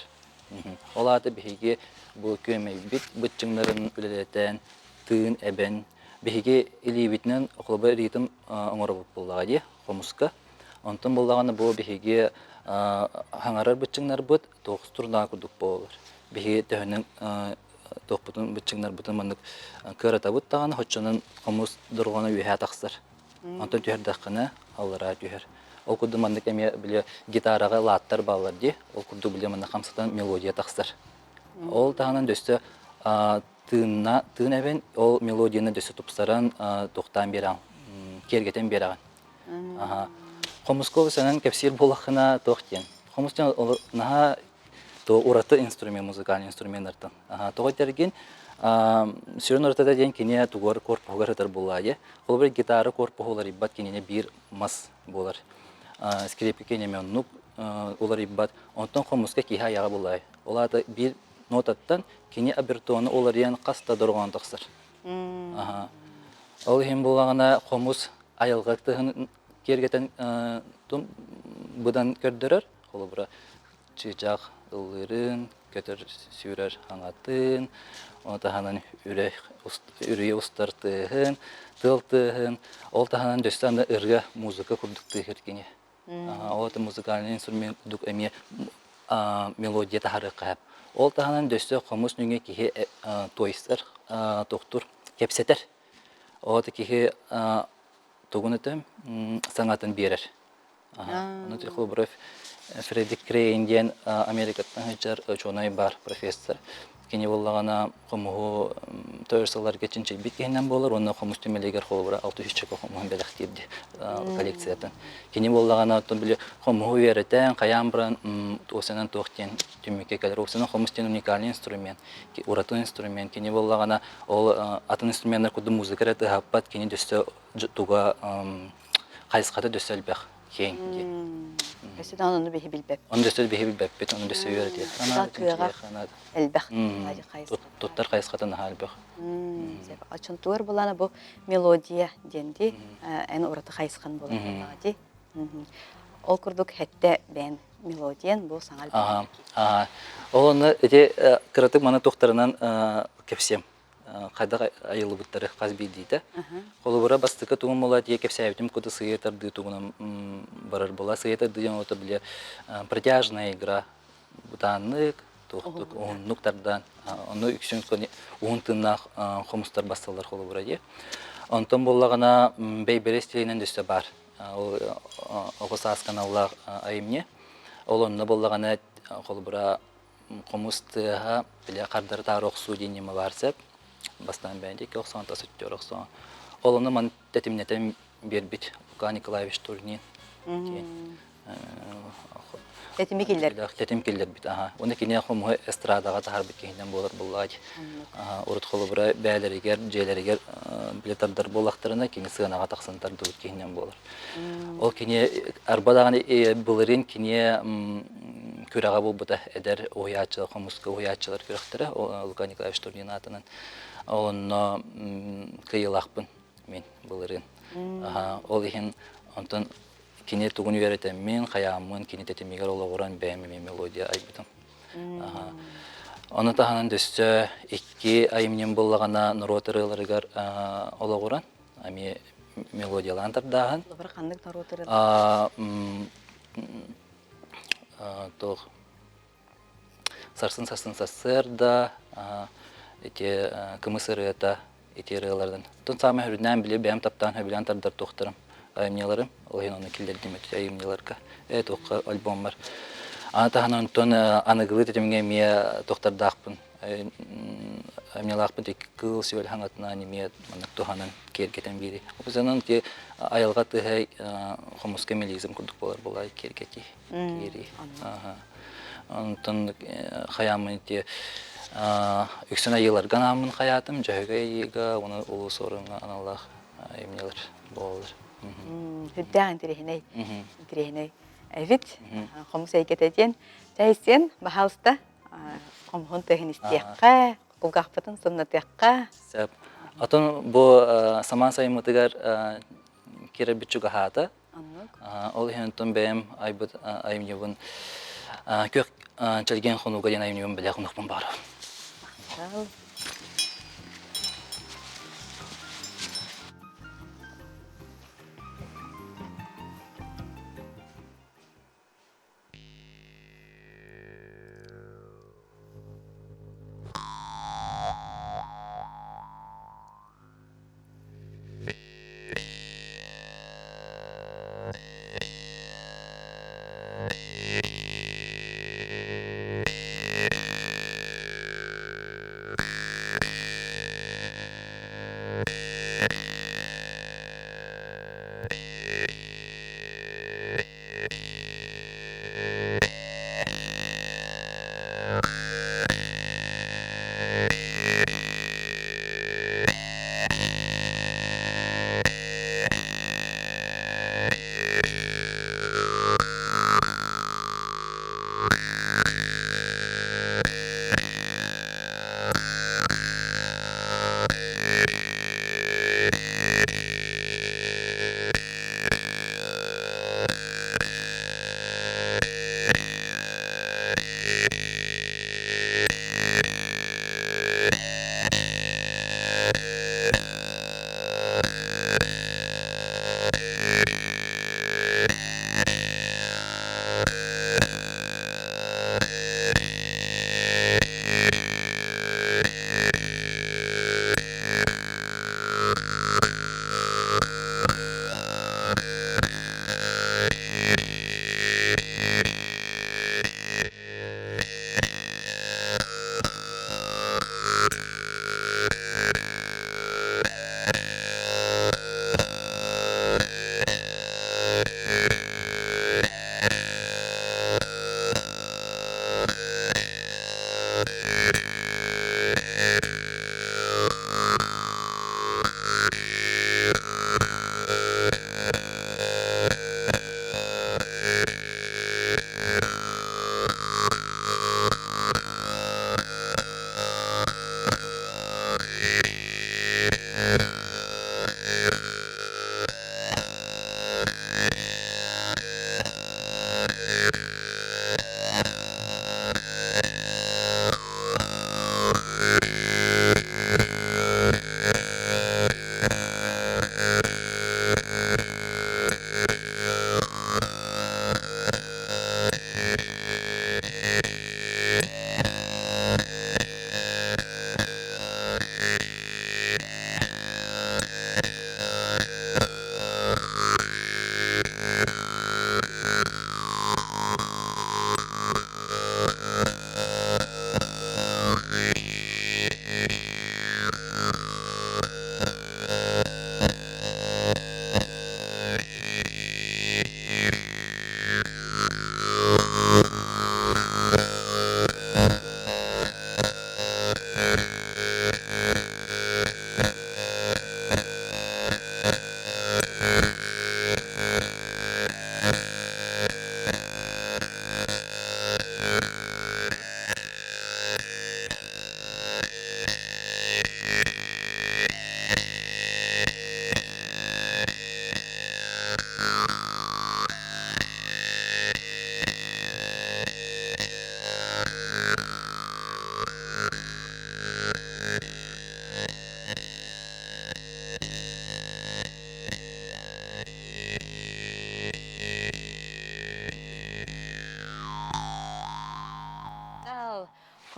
F: Ол аата биһиги бу күөмэйбит быччыҥнарын үлэлэтэн, тыын эбэн, биһиги илиибитинэн холобур ритм оҥоробут буоллаҕа дии хомуска. Онтон буоллаҕына бу биһиги хаҥарар быччыҥнарбыт туох струна курдук буолар. Биһиги төһөнөн туохпутун быччыҥнарбытын маннык кыаратабыт даҕаны оччонон хомус дорҕооно үөһээ тахсар. Онтон түһэрдэххинэ аллараа түһэр. Ол курдук маннык эмиэ били гитараҕа лааттар бааллар дии. Ол курдук били манна хамсатан мелодия тахсар. Ол таһынан дөссө тыынна тыын эбэн ол мелодияны дөссө тупсаран туохтаан биэрэҕин киэргэтэн биэрэҕин. Хомуска санан кэпсиир буоллаххына туох диэн. Хомус диэн наһаа то ураты инструмент музыкальный инструменнартан. Тоҕо этэргин сүрүн уратыта диэн кини тугар корпуһугар сытар буоллаа дии. Холобур гитара корпуһу уларыйбат кинини биир мас буолар. Скрипка кини эмиэ оннук уларыйбат. Онтон хомуска киһи айаҕа буллаай. Ол аата биир нотаттан кини обертону уларыйан хас да дорҕоон тахсар. Ол иһин буоллаҕына хомус айылҕа тыһын киэргэтэн быдан көрдөрөр. Холобура чыычаах ыллыырын, көтөр сүүрэр хаҥатын, ону таһынан үрүйэ устар тыаһын, тыал тыаһын, ол таһынан дөссө аны ырыа, музыка курдук тыаһыр кини. Ол это музыкальный инструмент курдук эмиэ мелодия таһарыахха сөп. Ол таһынан дөссө хомус нөҥүө киһи туойсар, тохтур, кэпсэтэр. Ол киһи тугун этэ саҥатын биэрэр. Ону холобура Фредерик Крейн диэн Америкаттан сылдьар учуонай бар профессор. Кини буоллаҕына хомуһу төр сылларга чинчийбит киһинэн буолар уонна хомус түмэлигэр холобура 600 хомуһун бэлэхтиир коллекциятын. Кини буоллаҕына оттон били хомуһу үөрэтэн, хайаан баран уосанан туох диэн түмүккэ кэлэр. Уосанан хомус диэн уникальный инструмент, ураты инструмент. Кини буоллаҕына ол атын инструменнар курдук музыка эрэ тыаһаппат, кини дөссө туга хайысхата дөссө элбэх киэҥ диэн.
A: Өссө даҕаны ону биһи билбэппит.
F: Ону дөссө биһи билбэппит, ону дөссө үөрэтиэххэ
A: кыаҕа элбэх хайысхата.
F: Туттар хайысхата наһаа элбэх.
A: Оччонтугар булана бу мелодия диэн ди эн ураты хайысхан буолар буоллаҕа ди. Ол курдук хэттэ бэйэн мелодиян бу саҥа
F: Аха. Ол онно ити кыратык маны тухтарынан кэпсиэм. Хайдах айыллыбыттары хас биирдиитэ. Холобура, бастакы тугум була тиэ кэпсээбитим кута сыыйа тардыы тугунан барар була. Сыыйа тардыы диэн ото бile протяжная игра бытааннык, туохтук, уһуннук тардан, ону үксүн уһун тыыннаах хомустар басталлар холобура дии. Онтон буоллаҕына бэйбэрэ стилинэн дөссө баар. Ол оҕо саас каналлаах айымньы. Ол онно буоллаҕына холобура хомус тыаһа бile хардары таары охсуу диэн ньыма баар сөп. Бастаан бэйэн диэки охсон, тас өттүгэр охсон. Ол ону ман тэтимнэтэн биэрбит Лука Николаевич Турнин диэн
A: Тэтими киллэрбит.
F: Тэтим киллэрбит, аха. Уонна кини хомуһу эстрадаҕа таһаарбыт киһинэн буолар буоллаҕа дии. Урут холобура бээлэригэр, дьиэлэригэр бile тардар буоллахтарына, кини сыанаҕа тахсан тардыбыт киһинэн буолар. Ол кини арба даҕаны былырыын кини күрэҕэ буолбута эдэр уһуйааччылар, хомуска уһуйааччылар күрэхтэрэ Лука Николаевич Турнин аатынан. Онно кыайыылаахпын мин былырыын. Ол иһин онтон кини тугун үөрэтэммин, хайааммын кини тэтимигэр олоҕуран бэйэм эмиэ мелодия айбытым. Ону таһынан дөссө икки айымньым буоллаҕына норуот ырыаларыгар олоҕуран эмиэ мелодиялаан тардааһын.
A: Ханнык норуот ырыалара?
F: Туох Сарсын-сарсын сарсыарда ити кымыс ырыата ити ырыалардан. Оттон саамай сүрүннээн били бэйэм таптаан сөбүлээн тардар туохтарым айымньыларым. Ол иһин ону киллэрдим ити айымньыларга. Э туохха альбоммар. Аны таһынан онтон аныгылыы тэтимҥэ эмиэ туохтардаахпын. Айымньылаахпын кыыл сүөл хаҥатынан эмиэ маннык туһанан киэргэтэн биэрии. Оппутунан ити айылҕа тыаһа хомуска мелизм курдук буолар буолаа киэргэтии. Киирии. Онтон хайааммын ити үксүн айыыларга анааммын хайаатым, Дьөһөгөй айыыга уонна Улуу Суоруҥҥа аналлаах айымньылар буолаллар.
A: Үрдээх интэриэһинэй. Интэриэһинэй. Эбит. Хомус эйгэтэ диэн. Чай сиэн, баһаалыста, хомуһун тыаһын истиэххэ, кулгаахпытын сымнатыахха.
F: Сөп. Отон бу самаан сайыммытыгар киирэрбит чугаһаата. Ол иһин онтон бэйэм айбыт айымньыбын Күөх чэлгиэн хонууга диэн айымньыбын бэлэх онохпун баҕарабын.
A: Махтал.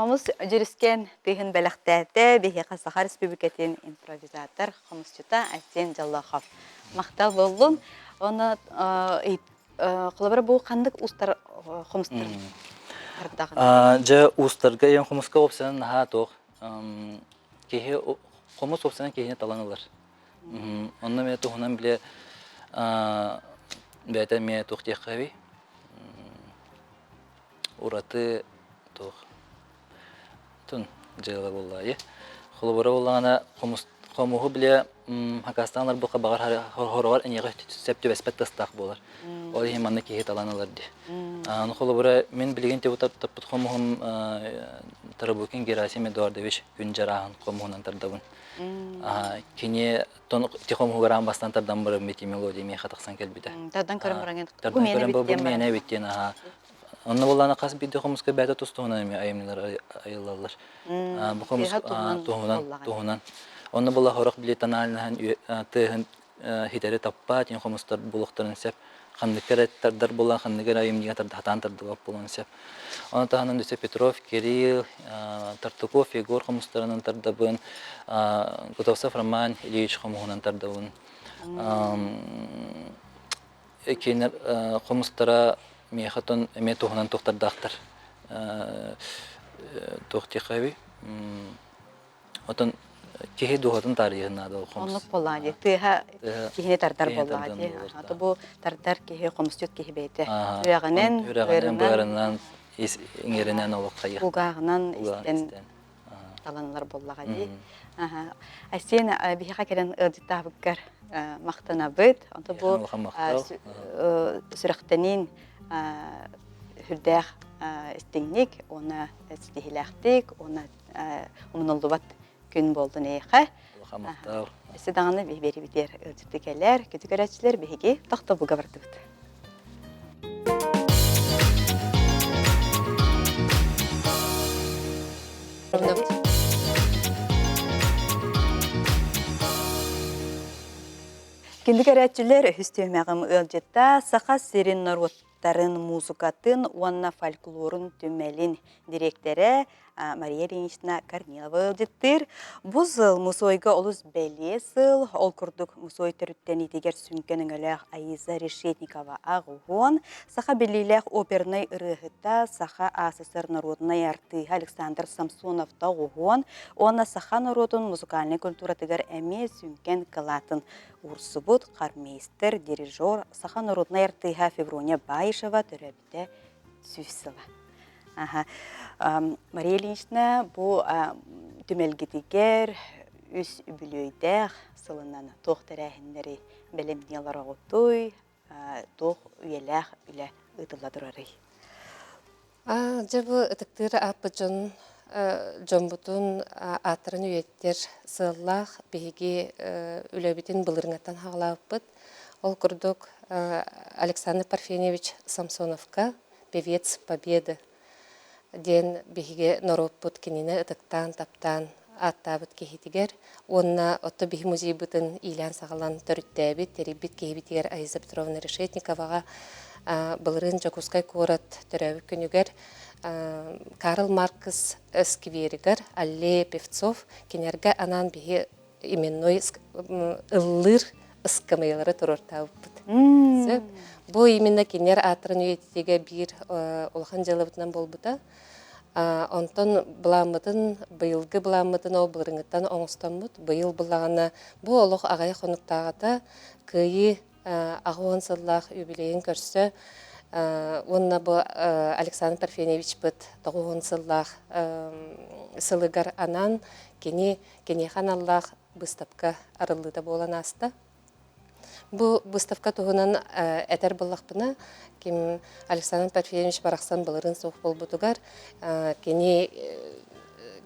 A: Хомус дьүрүскэн тыһын бэлэхтээтэ биһиэхэ Саха Республикатын импровизатор хомусчута Айсен Дьоллоохов. Махтал буоллун. Оны холобура бу ханнык уустар хомустар тардаҕын?
F: Дьэ уустарга ийэн хомуска уопсанан наһаа туох киһи хомус уопсанан киһини талан ылар. Онно эмиэ туһунан биле бэйэтэ эмиэ туох диэххэ ураты туох тун дьыала буоллаайы. Холобура буоллаҕына хомус хомуһу бile хакастаан ыларбыкка баҕар хороҕор эниэхэ сөп түбэспэт тастаах буолар. Ол иһин манна киһи талан ылар дии. Аны холобура мин билигин таппыт хомуһум Тарабукин Герасим Эдуардович күн дьарааһын хомуһунан тардабын. Кини ти хомуһугар аан бастаан тардан баран бити мелодия миэхэ тахсан кэлбитэ.
A: Тардан көрөн баран
F: бу миэнэ бу миэнэ эбит диэн аха. Онно буоллаана хас биирдии хомуска бэйэтэ тус туһунан эмиэ айымньылар айыллаллар. Бу хомус туһунан туһунан. Онно була хорох били тональнаһын тыаһын хитэри таппаат ин хомустар булуохтарын сөп. Ханнык эрэ тардар буолан ханнык эрэ айымньыга хатаан тардыбат буолуон сөп. Ону таһынан Дүсэ Петров, Кирилл, Тартаков, Егор хомустарынан тардабын, Готовцев Роман Ильич хомуһунан тардабын. Кинилэр хомустара миэхэ тон эмиэ туһунан туохтардаахтар. Туох диэххэ Отон киһи дууһатын таарыйыһын наада ол хомус.
A: Оннук буоллаҕа дии. Тыаһа киһини тардар буоллаҕа дии. Ата бу тардар киһи хомусчут киһи бэйэтэ. Сүрэҕинэн,
F: Сүрэҕинэн, быарынан, ис иҥэринэн олох хайых.
A: Кулгааҕынан истэн таланылар буоллаҕа дии. Айсен биһиэхэ кэлэн ыалдьыттаабыккар махтанабыт. Онто бу сүрэхтэниин сүрдээх истиҥник уонна ситиһиилээхтик уонна умнуллубат күн буолдун эйиэхэ.
F: Улахан махтал.
A: Өссө даҕаны биһиги ыалдьыты кэлэр, күтү көрөөччүлэр биһиги тохтобулга бардыбыт. Күндү көрөөччүлэр, үһүс түһүмэҕим ыалдьытта Саха сирин норуоттарын музыкатын уонна фольклорун түмэлин дириэктэрэ Мария Ильинична Корнилова ыалдьыттыыр. Бу сыл мусуойга олус бэлиэ сыл. Ол курдук мусуой төрүттэниитигэр сүҥкэн өҥөлөөх Аиза Решетникова аҕыһуон, саха биллиилээх опернай ырыаһыта, Саха АССР норуодунай артыыһа Александр Самсонов тоҕуһуон уонна саха норуотун музыкальнай культуратыгар эмиэ сүҥкэн кылаатын уурсубут хормейстер, дирижер, саха норуодунай артыыһа Феврония Баишева төрөөбүтэ 100 сыла. Аха. Мария Ильинична бу түмэлгитигэр үс үбүлүөйдээх сылынан туох тэрээһиннэри бэлэмнии олороҕутуй, туох үйэлээх үлэ ыытылла турарый?
G: Дьэ бу ытыктыыр ааппыт дьон дьоммутун ааттарын үйэтитэр сыаллаах биһиги үлэбитин былырыҥаттан хаҕалаабыппыт. Ол курдук Александр Парфеньевич Самсоновка «Певец Победы» диэн биһиги норуоппут кинини ытыктаан, таптаан ааттаабыт киһитигэр уонна отто биһи музейбытын иилээн-саҕалаан төрүттээбит, тэрийбит киһибитигэр Аиза Петровна Решетниковаҕа былырыын Дьокуускай куорат төрөөбүт күнүгэр Карл Маркс скверигэр Аллея певцов кинилэргэ анаан биһи именной ыллыыр ыскамыйалары туруортаабыппыт. Сөп. Бу именно кинилэр ааттарын үйэтитиигэ биир улахан дьыалабытынан буолбута. Онтон былааммытын, быйылгы былааммытын ол былырыҥҥыттан оҥостоммут, быйыл буллаҕына бу олох аҕыйах хонуктааҕыта Кыайыы 80 сыллаах юбилейын көрсө уонна бу Александр Парфеньевичпыт 90 сыллаах сылыгар анаан кини киниэхэ аналлаах быыстапка арыллыыта буолан ааста. Бу выставка туһунан этэр буоллахпына, ким Александр Парфеньевич барахсан былырыын суох буолбутугар кини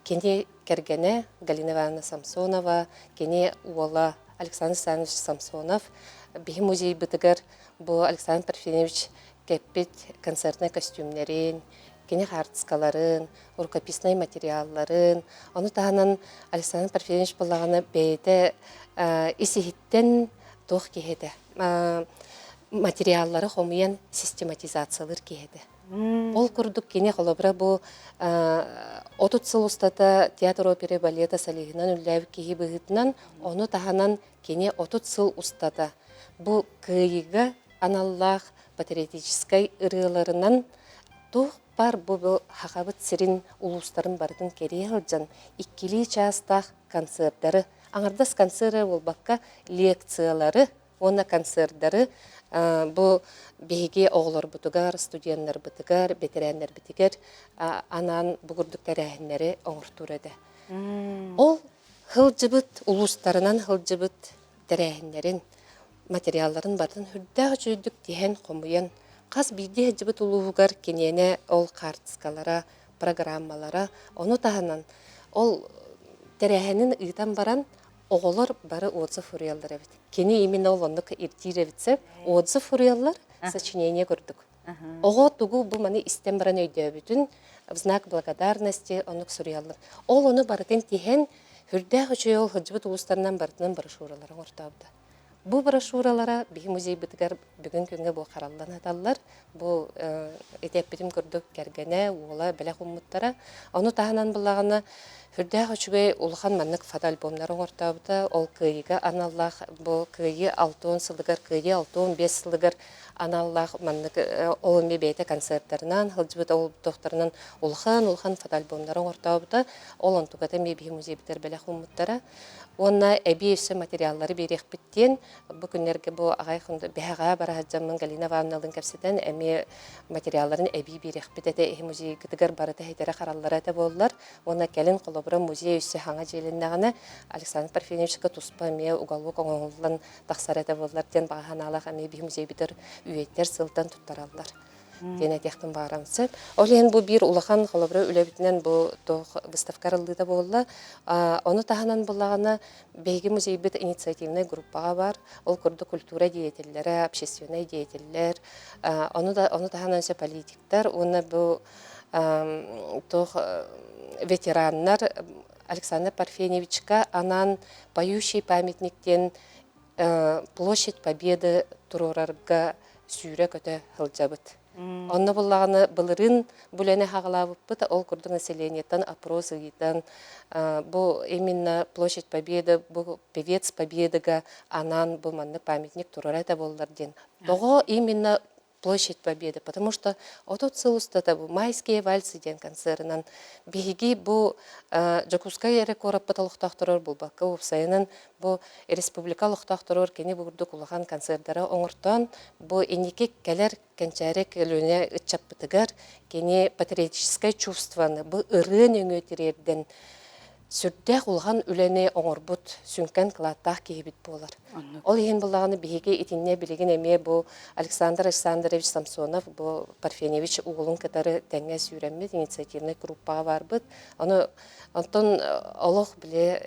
G: кини кэргэнэ Галина Ивановна Самсонова, кини уола Александр Александрович Самсонов биһи музейбытыгар бу Александр Парфеньевич кэппит концертнай костюмнэрин, кини хаартыскаларын, рукописнай материалларын, ону таһынан Александр Парфеньевич буоллаҕына бэйэтэ ис-иһиттэн туох киһи этэ материаллары хомуйан систематизациялыыр киһи этэ. Ол курдук кини холобура бу 30 сыл устата театр оперы балета солиһынан үлэлээбит киһи быһыытынан, ону таһынан кини 30 сыл устата бу кыайыыга аналлаах патриотическай ырыаларынан туох баар бу бу Сахабыт сирин улуустарын барытын кэрийэ сылдьан иккилии чаастаах концердары, аҥардас концерт эрэ буолбакка, лекциялары уонна концердары бу биһиги оҕолорбутугар, студеннарбытыгар, бэтэрээннэрбитигэр анаан бу курдук тэрээһиннэри оҥортуур этэ. Ол сылдьыбыт, улуустарынан сылдьыбыт тэрээһиннэрин, материалларын барытын сүрдээх үчүгэйдик тиһэн, хомуйан, хас биирдии сылдьыбыт улууһугар киниэнэ ол хаартыскалара, программалара, ону таһынан ол тэрээһинин ыытан баран оҕолор бары отзыв суруйаллар эбит. Кини именно ол оннук ирдиир эбит сөп. Отзыв суруйаллар, сочинение курдук. Оҕо тугу бу маны истэн баран өйдөөбүтүн в знак благодарности оннук суруйаллар. Ол ону барытын тиһэн, сүрдээх үчүгэй ол сылдьыбыт улуустарынан барытынан брошюралары оҥортообута. Бу брошюралара биһи музейбытыгар бүгүн күҥҥэ бу хараллан сыталлар. Бу ити эппитим курдук кэргэнэ, уола бэлэх ууммуттара. Ону таһынан буллаҕына сүрдээх үчүгэй улахан маннык фотоальбомнары оҥортообута. Ол Кыайыыга аналлаах бу Кыайыы 60 сылыгар, Кыайыы 65 сылыгар аналлаах маннык ол эмиэ бэйэтэ концерттарынан сылдьыбыт ол туохтарынан улахан-улахан фотоальбомнары оҥортообута. Ол онтуката эмиэ биһи музейбытыгар бэлэх ууммуттара. Уонна эбии өссө материаллары биэриэхпит диэн бу күннэргэ бу аҕай биһэҕэ бара сылдьаммын Галина Ивановналыын кэпсэтэн эмиэ материалларын эбии биэриэхпит этэ иһи музейгытыгар барыта иһитэрэ хараллара этэ буоллар уонна кэлин холобура музей өссө хаҥа дьиэлэннэҕинэ Александр Парфеньевичка туспа эмиэ уголок оҥоһуллан тахсар этэ буоллар диэн баҕа санаалаах эмиэ биһи музейбитэр үйэттэр сылтан туттараллар диэн этиэхпин баҕарам сөп. Ол иһин бу биир улахан холобура үлэбитинэн бу туох выставка арыллыыта буолла. Ону таһынан буллаҕына биһиги музейбыт инициативнай группаҕа бар. Ол курдук культура деятеллэрэ, общественнай деятеллэр, ону да ону таһынан өссө политиктар уонна бу туох ветераннар Александр Парфеньевичка анаан «Поющий памятник» диэн Площадь Победы туруорарга сүүрэ-көтө сылдьабыт. Онно буллаҕына былырыын бу үлэни хаҕалаабыппыт, ол курдук населениеттан опрос ыытан, бу именно Площадь Победы, бу Певец Победыга анаан бу маннык памятник турара этэ буоллар диэн. Тоҕо именно Площадь Победы, потому что 30 сыл устата бу Майские вальсы диэн концерынан биһиги бу Дьокуускай эрэ куораппыт олохтоохторор булбакка уопсайынан бу республика олохтоохторор кини бу курдук улахан концердары оҥортоон бу инники кэлэр кэнчээри көлүөнэ ыччаппытыгар кини патриотическай чувствоны бу ырыа нөҥүө тириэрдэн сүрдээх улахан үлэни оҥорбут сүҥкэн кылааттаах киһибит буолар. Ол иһин буллаҕына биһиги итиннэ билигин эмиэ бу Александр Александрович Самсонов бу Парфеньевич уолун кытары тэҥҥэ сүүрэммит инициативнай группаҕа барбыт. Ону онтон олох били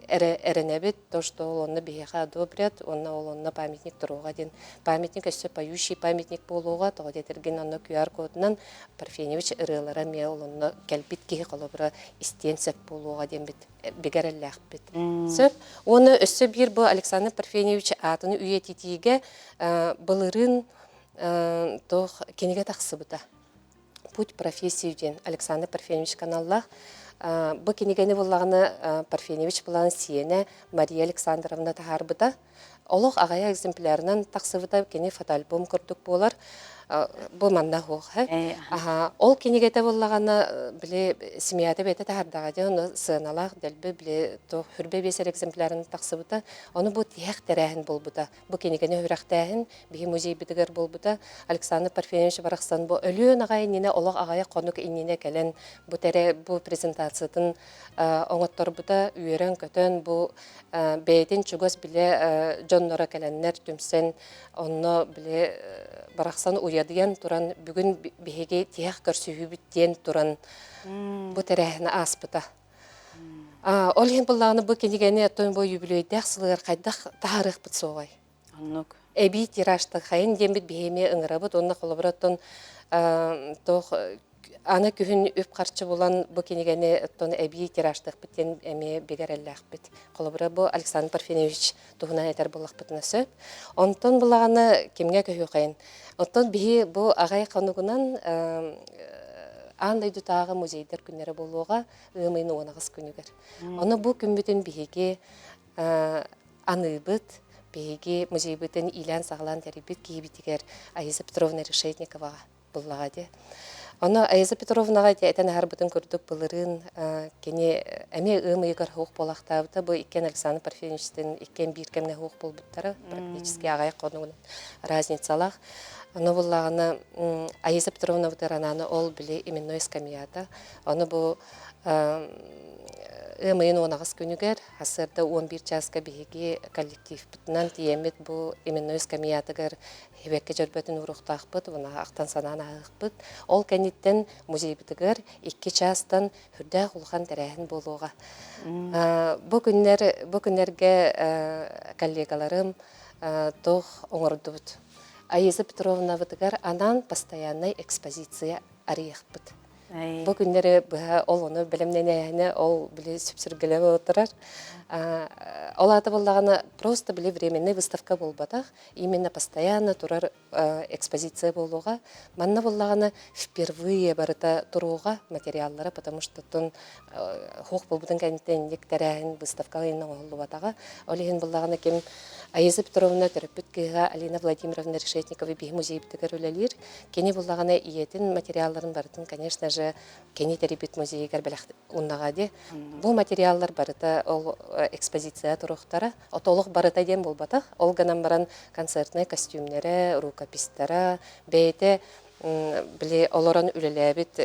G: эрэ эрэнэбит то что ол онно биһиэхэ одобрят уонна ол онно памятник туруоҕа диэн памятник өссө поющий памятник буолуоҕа тоҕо диэтэргин онно QR-кодунан Парфеньевич ырыалара эмиэ ол онно кэлбит киһи холобура истиэн сөп буолуоҕа диэн бигэ эрэллээхпит. Сөп. Уонна өссө биир бу Александр Парфеньевич аатын үйэтитиигэ былырыын туох кинигэ тахсыбыта. Путь профессию диэн Александр Парфеньевич каналлаах. Бу кинигэни буллаҕына Парфеньевич булан сиэнэ Мария Александровна таһаарбыта. Олох аҕыйах экземплярынан тахсыбыта кини фотоальбом курдук буолар. Бу манна суох. Аха, ол кинигэтэ буоллаҕына били семьята бэйэтэ таһаардаҕа дии, ону сыаналаах дэлби били туох хүрбэ биэс эрэ экземплярынан тахсыбыта. Ону бу тиһэх тэрээһин буолбута. Бу кинигэни үрэхтээһин биһи музейбытыгар буолбута. Александр Парфеньевич барахсан бу өлүөн аҕай иннинэ олох аҕыйах хонук иннинэ кэлэн бу тэрэ бу презентациятын оҥотторбута үөрэн-көтөн бу бэйэтин чугас билэ дьонноро кэлэннэр түмсэн онно били барахсан уйадыйан туран бүгүн биһиги тиһэх көрсүһүүбүт диэн туран бу тэрээһини ааспыта. Ол иһин буллаҕына бу кинигэни оттон бу юбилейдээх сылыгар хайдах таһаарыахпыт суоҕай?
A: Оннук.
G: Эбии тиражтахайын диэммит биһиги эмиэ ыҥырабыт уонна холобура оттон туох Аны күһүн үп-харчы булан бу кинигэни оттон эбии тиражтыахпыт диэн эмиэ бигэ эрэллээхпит. Холобура, бу Александр Парфеньевич туһунан этэр буоллахпытына сөп. Онтон булаҕаны кимҥэ көһүөхэйин? Оттон биһи бу аҕай хонугунан аан дойдутааҕы музейдар күннэрэ буолуоҕа ыам ыйын 18 күнүгэр. Ону бу күммүтүн биһиги аныыбыт, биһиги музейбытын иилээн-саҕалаан тэрийбит киһибитигэр Аиза Петровна Решетниковаҕа буллаҕа дии. Ону Аиза Петровнаҕа ити этэн аһарбытын курдук былырыын кини эмиэ ыам ыйыгар суох буолахтаабыта. Бу иккиэн Александр Парфеньевичтыын иккиэн биир кэмҥэ суох буолбуттара. Практически аҕыйах хонугунан разницалаах. Ону буллаҕына Аиза Петровна Ветеранааны ол били именной скамьята. Ону бу ыам ыйын 18 күнүгэр сарсыарда 11 чааска биһиги коллективпытынан тиийэммит бу именной скамьятыгар Сибэкки дьөрбөтүн ууруохтаахпыт уонна ахтан санаан ааһыахпыт. Ол кэнниттэн музейбытыгар икки чаастан сүрдээх улахан тэрээһин буолуоҕа. Бу күннэр бу күннэргэ коллегаларым туох оҥордубут. Аиза Петровнабытыгар анаан постояннай экспозиция арыйыахпыт. Бу күннэри быһа ол ону бэлэмнэнээһинэ ол били сүпсүргэлээн олорторор. Ол аата буоллаҕына просто били временный выставка буолбатах, именно постоянно турар экспозиция буолуоҕа. Манна буоллаҕына впервые барыта туруоҕа материаллара, потому что тун хуох буолбутун кэнниттэн инник тэрээһин выставка ыйын оҥоһуллубатаҕа. Ол иһин буоллаҕына ким Аиза Петровна төрөппүт кыыһа Алина Владимировна Решетникова биһи музейбытыгар үлэлиир. Кини буллаҕына ийэтин материалларын барытын, конечно же, кини тэрийбит музейыгар бэлэх ууннаҕа дии. Бу материаллар барыта ол экспозиция туруохтара. Отолох барыта диэн буолбатах. Ол гынан баран концертнай костюмнара, рукопистара, бэйэтэ били олорон үлэлээбит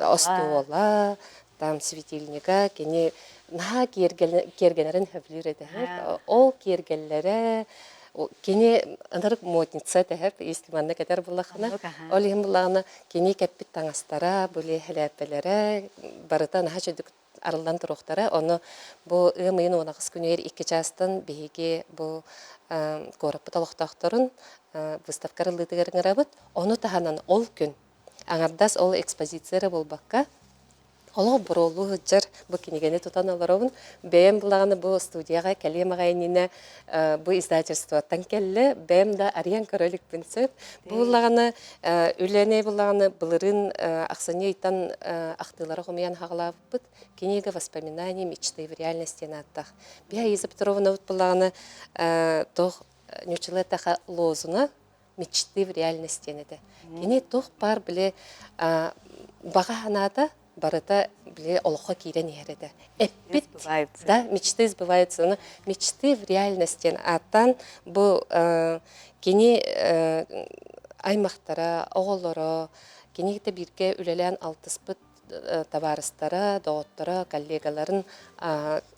G: остуола, там светильника кини наһаа киэргэнэрин сөбүлүүр этэ. Ол киэргэллэрэ кини ынырык модница этэ если манна кэтэр буллахына ол иһин буллаҕына кини кэппит таҥастара били хэлээппэлэрэ барыта наһаа чөдүк арыллан туруохтара ону бу ыам ыйын 18 күнүгэр икки чаастан биһиги бу куораппыт олохтоохторун выставка арыллыытыгар ыҥырабыт ону таһынан ол күн Аҥардас ол экспозиция эрэ буолбакка, олох буруолуу сылдьар бу кинигэни тутан олоробун. Бэйэм булаҕына бу студияҕа кэлиэм аҕай иннинэ бу издательствоттан кэллэ. Бэйэм да арыйан көрө иликпин сөп. Бу буллаҕына үлэни буллаҕына былырыын ахсынньы ыйтан ахтыылары хомуйан хаҕалаабыппыт. Книга воспоминаний мечты в реальности диэн ааттаах. Биһа Иза Петровнабыт буллаҕына туох ньуччалыы эттэххэ лозуна мечты в реальность диэн этэ. Кини туох баар били баҕа санаата барыта били олоххо киирэн иһэр этэ. Эппит да мечты сбываются, но мечты в реальность диэн ааттаан бу кини аймахтара, оҕолоро, кини бииргэ үлэлээн алтыспыт табаарыстара, доҕотторо, коллегаларын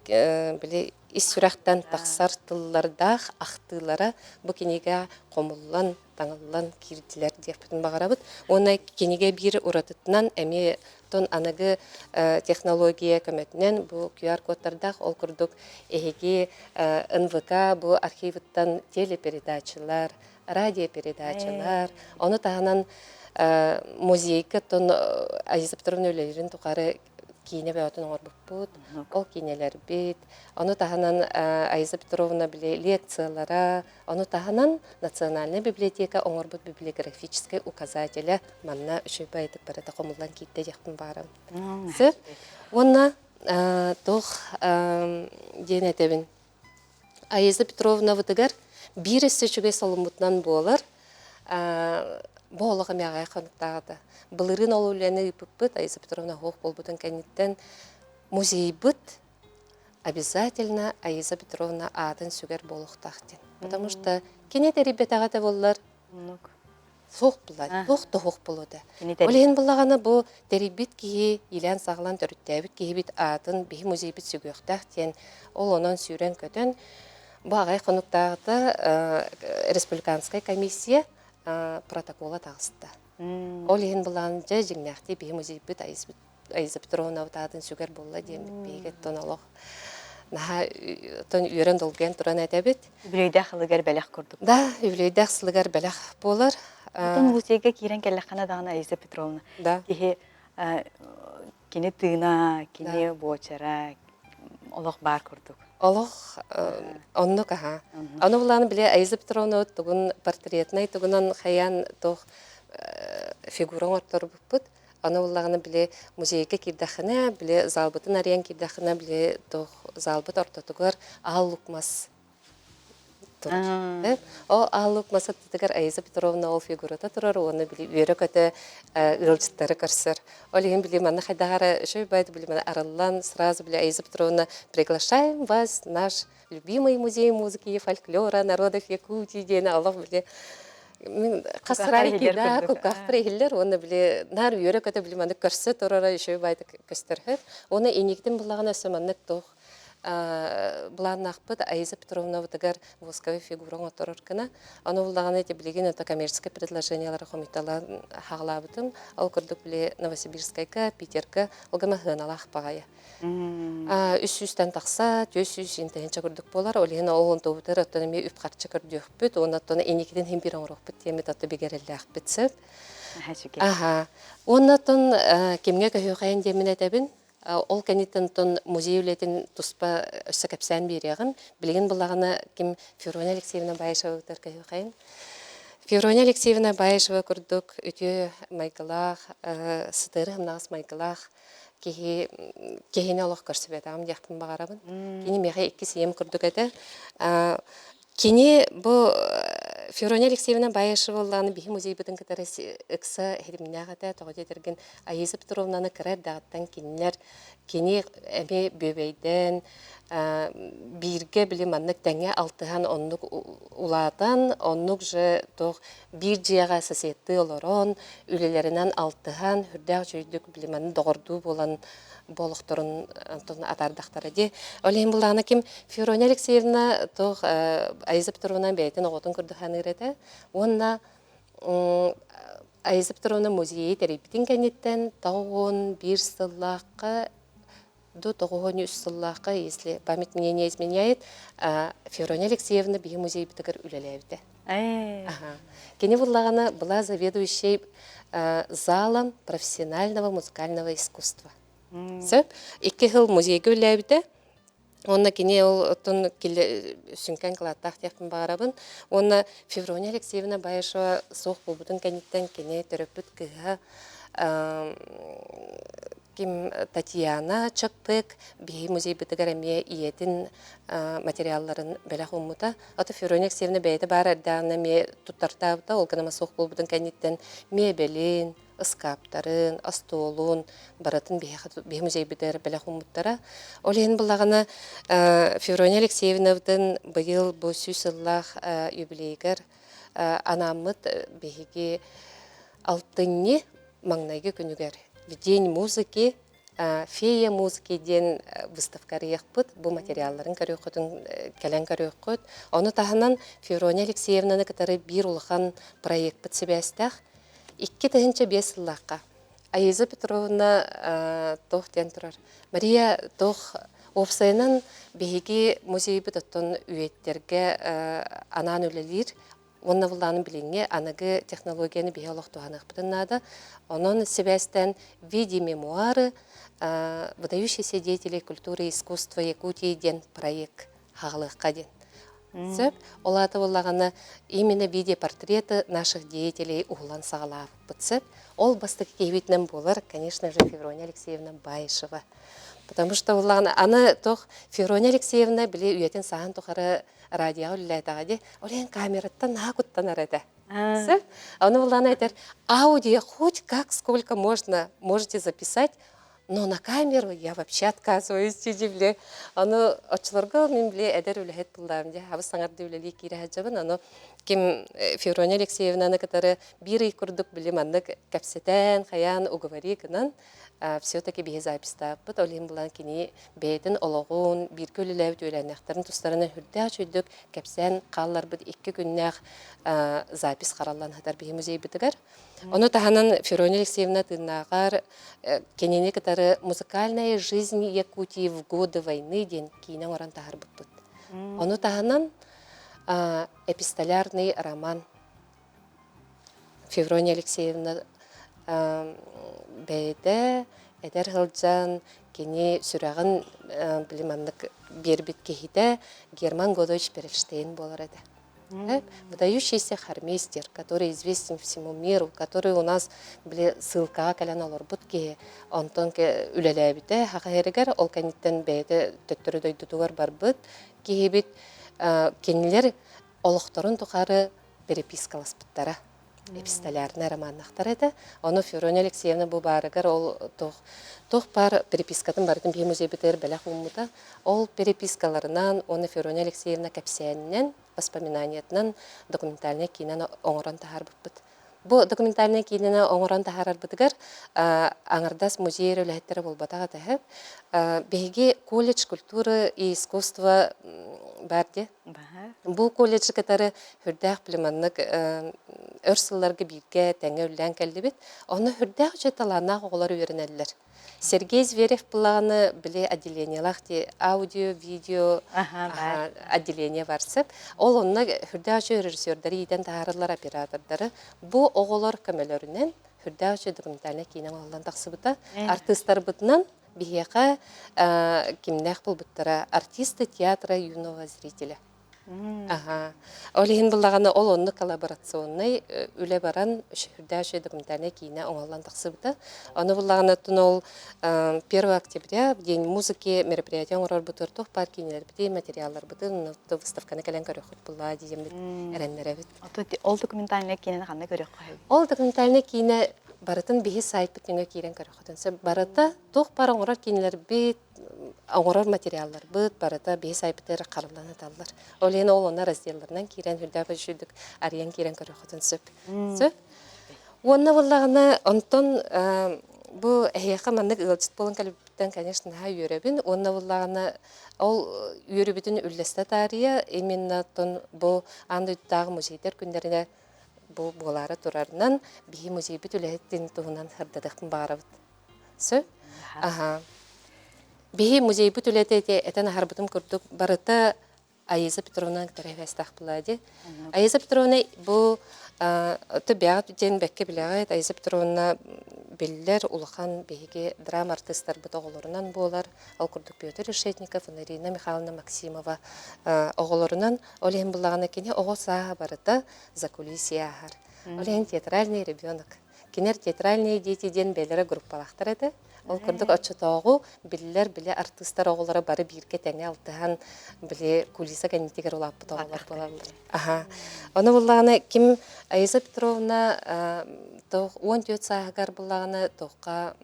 G: били ис сүрэхтэн тахсар тыллардаах ахтыылара бу кинигэ хомуллан, таҥыллан киирдилэр диэхпитин баҕарабыт. Уонна кинигэ биир уратытынан эмиэ тон аныгы технология көмөтүнэн бу QR-кодтардаах ол курдук эһиги НВК бу архивыттан телепередачалар, радиопередачалар, ону таһынан музейга тон Аиза Петровна үлэлиирин тухары киинэ бөҕөтүн оҥорбуппут, ол киинэлэрбит, ону таһынан Аиза Петровна били лекциялара, ону таһынан Национальная библиотека оҥорбут библиографическай указателя манна үчүгэй баайдык барыта хомуллан киирдэ диэхпин баҕарабын. Сөп. Уонна туох диэн этэбин Аиза Петровнабытыгар биир өссө үчүгэй солуммутунан буолар. Бу олох эмиэ аҕыйах хонуктааҕыта. Былырыын ол үлэни ыыппыппыт, Аиза Петровна суох буолбутун кэнниттэн музейбыт обязательно Аиза Петровна аатын сүгэр буолуохтаах диэн. Потому что кини тэрийбэтэҕэ да буоллар, суох булла, туох да суох буолуо этэ. Ол иһин буллаҕына бу тэрийбит киһи, иилээн-саҕалаан төрүттээбит киһибит аатын биһи музейбит сүгүөхтээх диэн ол онон сүүрэн-көтөн бу аҕай хонуктааҕыта республиканскай комиссия протокола таҕыста. Ол иһин буллаҕына дьэ дьиҥнээхтии биһи музейбит Аиза Петровна аатын сүгэр буолла диэн биһиги оттон олох наһаа оттон үөрэн долгуйан туран этэбит.
A: Үбүлүөйдээх сылыгар бэлэх курдук.
G: Да, үбүлүөйдээх сылыгар бэлэх буолар.
A: Оттон музейга киирэн кэллэххинэ даҕаны Аиза Петровна
G: да.
A: киһи Кини тыына, кини буочара олох баар курдук.
G: Олох оннук аха. Аны булааны били Аиза Петровна тугун портретнай тугунан хайаан туох фигура оҥорторбуппут. Аны буллаҕына били музейга киирдэххинэ, били залбытын арыйан киирдэххинэ, били туох залбыт ортотугар аал лук мас турар. Ол аал лук мас аттытыгар Аиза Петровна ол фигурата турар уонна били үөрэ-көтө ыалдьыттары көрсөр. Ол иһин били манна хайдах эрэ үчүгэй баайда били маны арыллан сразу били Аиза Петровна приглашаем вас в наш любимый музей музыки и фольклора народов Якутии диэн олох били мин хас да кулгаахпар иһиллэр уонна били наар үөрэ-көтө били маннык көрсө турара үчүгэй баайдык көстөрһөр. Уонна инникитин буллаҕына өссө маннык туох былааннаахпыт Аиза Петровнабытыгар восковой фигура оҥотторор гына. Ону буллаҕына ити билигин это коммерческое предложениелары хомуйталаан хаҕалаабытым. Ол курдук били Новосибирскайга, Питерга ол гына сыаналаах баҕайы. Үс сүүстэн тахса, 400 интэһинчэ курдук буолар. Ол иһин ол онтубутар оттон эмиэ үп-харчы көрдүөхпүт уонна оттон инникитин иһин биир оҥоруохпут диэммит отто бигэрэллээхпит сөп. Аха. Уонна оттон кимҥэ көһүөхэйин диэммин этэбин. Ол кэнниттэн оттон музей үлэтин туспа өссө кэпсээн биэриэҕим. Билигин буллаҕына ким Феврония Алексеевна Баишева көһүөхэйин. Феврония Алексеевна Баишева курдук үтүө майгылаах, сытыары сымнаҕас майгылаах киһи киһини олох көрсүбэтэҕим диэхпин баҕарабын. Кини миэхэ иккис ийэм курдук этэ. Кини бу Феврония Алексеевна Баишева буоллаҕына биһи музейбытын кытары ыкса иһитимнээх этэ. Тоҕо диэтэргин Аиза Петровнаны кыра эрдэҕиттэн кинилэр кини эмиэ бүөбэйдээн бииргэ били маннык тэҥҥэ алтыһан оннук улаатан, оннук же туох биир дьиэҕэ соседтыы олорон, үлэлэринэн алтыһан, сүрдээх үчүгэйдик били маннык доҕордуу буолан бу олохторун атаардахтара дии. Ол иһин буллаҕына ким Феврония Алексеевна туох Аиза Петровна бэйэтин оҕотун курдук саныыр этэ. Уонна Аиза Петровна музейы тэрийбитин кэнниттэн 91 сыллаахха до 93 сыллаахха, если память мне не изменяет, Феврония Алексеевна биһи музейбытыгар үлэлээбитэ. Кини буллаҕына была заведующей залом профессионального музыкального искусства. Сөп. Икки сыл музейга үлэлээбитэ. Уонна кини ол оттон сүҥкэн кылааттаах диэхпин баҕарабын. Уонна Феврония Алексеевна Баишева суох буолбутун кэнниттэн кини төрөппүт кыыһа ким Татьяна Чаппык биһи музейбытыгар эмиэ ийэтин материалларын бэлэх ууммута. Ото Феврония Алексеевна бэйэтэ баар эрдэҕинэ эмиэ туттартаабыта, ол гынан суох буолбутун кэнниттэн миэбэлин, ыскааптарын, остуолун барытын биһиэхэ биһи музейбытыгар бэлэх ууммуттара. Ол иһин буллаҕына Феврония Алексеевнабытын быйыл бу сүүс сыллаах юбилейыгар анааммыт биһиги алтынньы маҥнайгы күнүгэр в день музыки фея музыки диэн выставка арыйыахпыт. Бу материалларын көрүөххүтүн, кэлэн көрүөххүт. Ону таһынан Феврония Алексеевнаны кытары биир улахан проекпыт сибээстээх. 2005 сыллаахха Аиза Петровна туох диэн турар? Мария туох уопсайынан биһиги музейбыт оттон үйэттэргэ анаан үлэлиир уонна былаанын билиҥҥи аныгы технологияны биһи олох туһаныахпытын наада. Онон сибээстээн в виде мемуары выдающиеся деятели культуры и искусства Якутии диэн проект хаҕалыахха диэн. Сөп. Ол аата буоллаҕына именно видеопортреты наших деятелей уһулан саҕалаабыппыт сөп. Ол бастакы киһибитинэн буолар, конечно же, Феврония Алексеевна Баишева. Потому что буоллаҕына аны туох Феврония Алексеевна били үйэтин сааһын тухары радиоҕа үлэлээтэҕэ дии. Ол иһин камераттан наһаа куттанар этэ. Сөп. Ону буоллаҕына этэр, аудио хоть как сколько можно можете записать, но на камеру я вообще отказываюсь дии били. Ону оччолорго мин били эдэр үлэһит буллаам дии. Хабыс саҥардыы үлэлии киирэ сылдьабын. Ону ким Феврония Алексеевнаны кытары биир ый курдук били маннык кэпсэтэн, хайаан уговори гынан все-таки биһи записьтаабыппыт. Ол иһин булан кини бэйэтин олоҕун, бииргэ үлэлээбит үөлээннээхтэрин тустарынан сүрдээх үчүгэйдик кэпсээн хаалларбыт икки күннээх запись хараллан сытар биһи музейбытыгар. Ону таһынан Феврония Алексеевна тыыннааҕар кинини кытары «Музыкальная жизнь Якутии в годы войны» диэн киинэ оҥорон таһаарбыппыт. Ону таһынан эпистолярный роман Феврония Алексеевна. Бэйэтэ эдэр сылдьан кини сүрэҕин били маннык биэрбит киһитэ Герман Годович Перельштейн буолар этэ. Выдающийся хормейстер, который известен всему миру, который у нас били ссылкаҕа кэлэн олорбут киһи, онтон үлэлээбитэ саха сиригэр, ол кэнниттэн бэйэтэ төттөрү дойдутугар барбыт киһибит. Кинилэр олохторун тухары перепискаласпыттара. Эпистолярнай романнахтар этэ. Ону Феврония Алексеевна бу баарыгар ол туох туох баар перепискатын барытын биһи музейбытыгар бэлэх ууммута. Ол перепискаларынан уонна Феврония Алексеевна кэпсээнинэн, воспоминаниятынан документальнай киинэни оҥорон таһаарбыппыт. Бу документальнай киинэни оҥорон таһаарарбытыгар аҥардас музей эрэ үлэһиттэрэ буолбатах этэ. Биһиги колледж культуры и искусства баар дии. Бу колледжы кытары сүрдээх племаннык өр сылларга бииргэ тэҥҥэ үлэлээн кэллибит. Онно сүрдээх үчүгэй талааннаах оҕолор үөрэнэллэр. Сергей Зверев былааны били отделениелаах дии аудио, видео отделение бар сөп. Ол онно сүрдээх үчүгэй режиссердары иитэн таһаараллар оператордары. Бу оҕолор көмөлөрүнэн сүрдээх үчүгэй документальнай киинэ оҥоһуллан тахсыбыта. Артыыстарбытынан биһиэхэ кимнээх буолбуттара артисты театра юного зрителя. Аха. Ол иһин буллаҕына ол оннук коллаборационнай үлэ баран сүрдээх үчүгэй документальнай киинэ оҥоһуллан тахсыбыта. Ону буллаҕына оттон ол 1 октября в День музыки мероприятие оҥорорбутугар туох баар киинэлэрбитин, материалларбытын выставканы кэлэн көрүөххүт буллаа диэммит эрэннэрэбит.
A: Ол документальнай киинэни ханна көрүөххэ
G: Ол документальнай киинэ барытын биһи сайтпыт нөҥүө киирэн көрүөххүтүн сөп. Барыта туох баар оҥорор киинэлэрбит, оҥорор материалларбыт барыта биһи сайтпытыгар хараллан сыталлар. Ол иһин ол онно разделларынан киирэн үрдээх үчүгдүк арыйан киирэн көрүөххүтүн сөп. Сөп. Уонна буоллаҕына онтон бу эһиэхэ маннык ыалдьыт буолан кэлбиппиттэн, конечно, наһаа үөрэбин. Уонна буоллаҕына ол үөрүүбүтүн үллэстэ таарыйа именно оттон бу аан дойдутааҕы музейдар күннэринэ бу буолаары турарынан биһи музейбит үлэһитин туһунан сырдатыахпын баҕарабыт. Сөп? Аха. Биһи музейбит үлэтэ ити этэн аһарбытым курдук барыта Аиза Петровна кытары буолаа дии. Аиза Петровна бу бэҕэт диэн бэккэ билэҕит. Аиза Петровна биллэр улахан биһиги драма артыыстарбыт оҕолорунан буолар. Ол курдук Петр Решетников, Ирина Михайловна Максимова оҕолорунан. Ол иһин буллаҕына кини оҕо сааһа барыта закулисье ааһар. Ол иһин театральный ребенок. Кинилэр театральные дети диэн бэйэлэрэ группалаахтар этэ. Ол курдук оччотооҕу биллэр били артыыстар оҕолоро бары бииргэ тэҥэ алтыһан били кулиса кэннитигэр улааппыт оҕолор буолаллар. Аха. Ону буллаҕына ким Аиза Петровна 14 сааһыгар буллаҕына туохха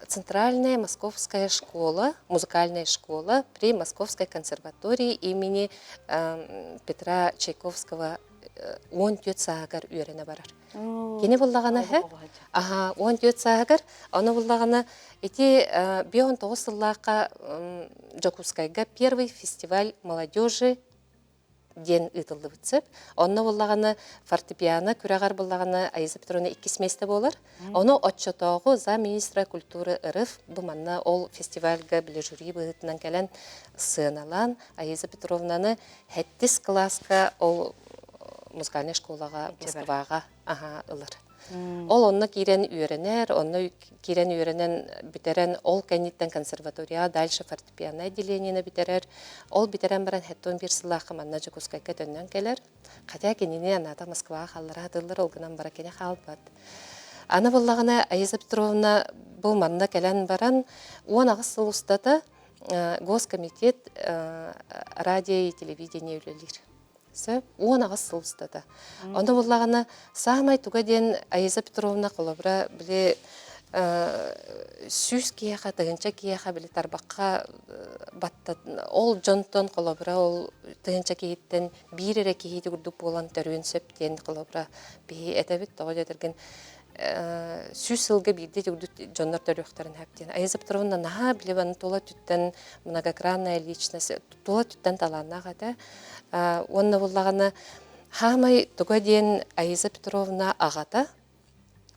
G: Центральная Московская школа, музыкальная школа при Московской консерватории имени Петра Чайковского 14 сааһыгар үөрэнэ барар. Кини буллаҕына аха 14 сааһыгар, ону буллаҕына ити 59 сыллаахха Дьокуускайга первый фестиваль молодежи диэн ыытыллыбыт сөп. Онно буллаҕына фортепиано күрэҕэр буллаҕына Аиза Петровна иккис миэстэ буолар. Ону оччотооҕу замминистра культуры РФ бу манна ол фестивальга били жюри быһыытынан кэлэн сыаналаан Аиза Петровнаны сэттис кылааска ол музыкальнай школаҕа Москваҕа аха ылар. Ол онно киирэн үөрэнэр, онно киирэн үөрэнэн бүтэрэн, ол кэнниттэн консерваторияҕа дальше фортепианное отделениены бүтэрэр. Ол бүтэрэн баран 71 сыллаахха манна Дьокуускайга төннөн кэлэр. Хотя кинини анаата Москваҕа хааллара сатыыллар, ол гынан бара кини хаалбат. Аны буоллаҕына Аиза Петровна бу манна кэлэн баран 18 сыл устата Госкомитет радио и телевидение үлэлиир. Сөп, 18 сыл устата. Ону буллаҕына, саамай туга диэн Аиза Петровна холобура били сүүс киһиэхэ, тыһыынча киһиэхэ били тарбахха батта ол дьонтон холобура ол тыһыынча киһиттэн биир эрэ киһи курдук буолан төрүөн сөп диэн холобура биһи этэбит тоҕо диэтэргин сүүс сылга биирдэ үрдүк дьоннор төрүөхтэрин сөп диэн. Аиза Петровна наһаа били тула өттүттэн многогранная личность тула өттүттэн талааннаах этэ. Уонна буллаҕына хаамай туга диэн Аиза Петровна аҕата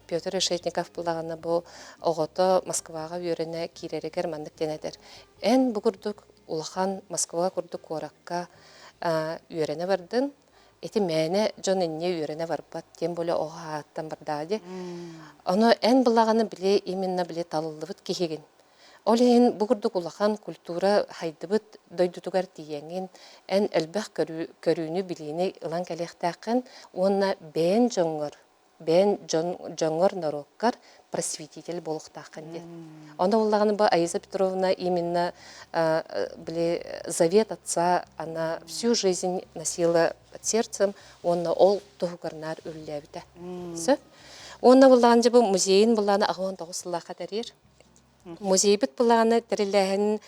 G: Петр Решетников буллаҕына бу оҕото Москваҕа үөрэнэ киирэригэр маннык диэн этэр. Эн бу курдук улахан Москва курдук куоракка үөрэнэ бардын. Ити мээнэ дьон инньэ үөрэнэ барбат, тем более оҕо ааттан бардаҕа дии. Ону эн былаҕаны били именно били талыллыбыт киһигин. Ол иһин бу курдук улахан культура хайдыбыт дойдутугар тиийэҥҥин, эн элбэх көрүүнү, билиини ылан кэлиэхтээххин уонна бэйэн дьоҥҥор бэйэн дьон дьоҥҥор норуоккар просветитель буолуохтааххын диэн. Ону буоллаҕына бу Аиза Петровна именно били завет отца она всю жизнь носила под сердцем уонна ол туһугар наар үлэлээбитэ. Сөп. Уонна буоллаҕына дьэ бу музейын буоллаҕына 89 сыллаахха тэрийэр. Музейбыт былаана тэриллээһин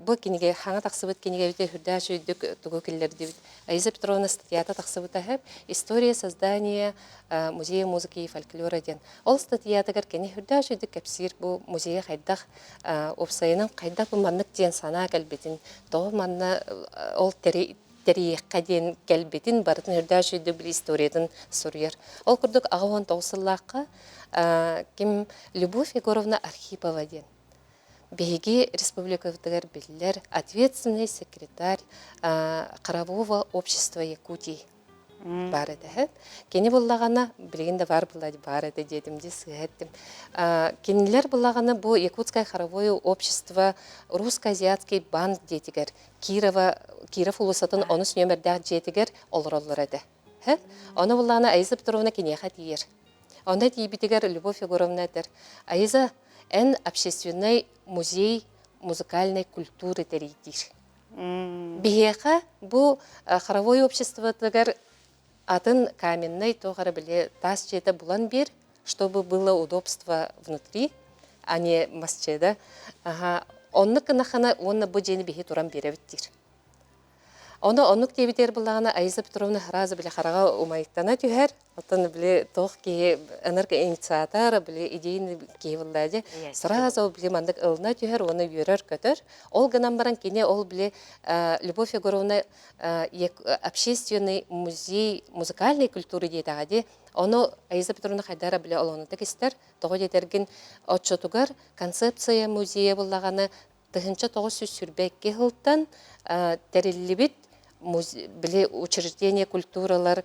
G: бу кинигэ хаҥа тахсыбыт кинигэбитэ үрдээх үчүгүйдүк тугу киллэрдибит. Аиза Петровна статьята тахсыбыта иһэ «История создания музея музыки и фольклора» диэн. Ол статьятыгар кини үрдээх үчүгүйдүк кэпсиир бу музейа хайдах уопсайынан хайдах бу маннык диэн санаа кэлбитин, тоҕо манна ол тэрийиэххэ диэн кэлбитин барытын үрдээх үчүгэйдик били историятын суруйар. Ол курдук 89 сыллаахха ким Любовь Егоровна Архипова диэн биһиги республикабытыгар биллэр ответственный секретарь хорового общества Якутии баар этэ. Кини буллаҕына, билигин да баар булла баар этэ диэтим дии сыыһа эттим. Кинилэр буллаҕына бу Якутское хоровое общество русско-азиатский банк диэтигэр Кирова, Киров уулуссатын онус нүөмэрдээх дьиэтигэр олороллор этэ. Ону буллаҕына Аиза Петровна киниэхэ тиийэр. Онно тиийбитигэр Любовь Егоровна этэр, Аиза, эн общественный музей музыкальной культуры тэрийдиир. Биһиэхэ бу хоровой обществотыгар атын каменный туох эрэ били таас дьиэтэ булан биэр, чтобы было удобство внутри, а не масчыда. Аха, оннук гынаххына уонна бу дьиэни биһи туран биэрэбит диир. Ону оннук диэбитигэр буллаҕына Аиза Петровна сразу били хараҕа умайыктана түһэр. Оттон били туох киһи энергоинициатор, били идейный киһи буллаа дии. Сразу ол били маннык ылына түһэр уонна үөрэр-көтөр. Ол гынан баран кини ол били Любовь Егоровна общественный музей музыкальной культуры диэтэҕэ дии. Ону Аиза Петровна хайдара били олоонутук истэр. Тоҕо диэтэргин оччотугар концепция музея буллаҕына 1922 сылтан тэриллибит били учреждение культуралар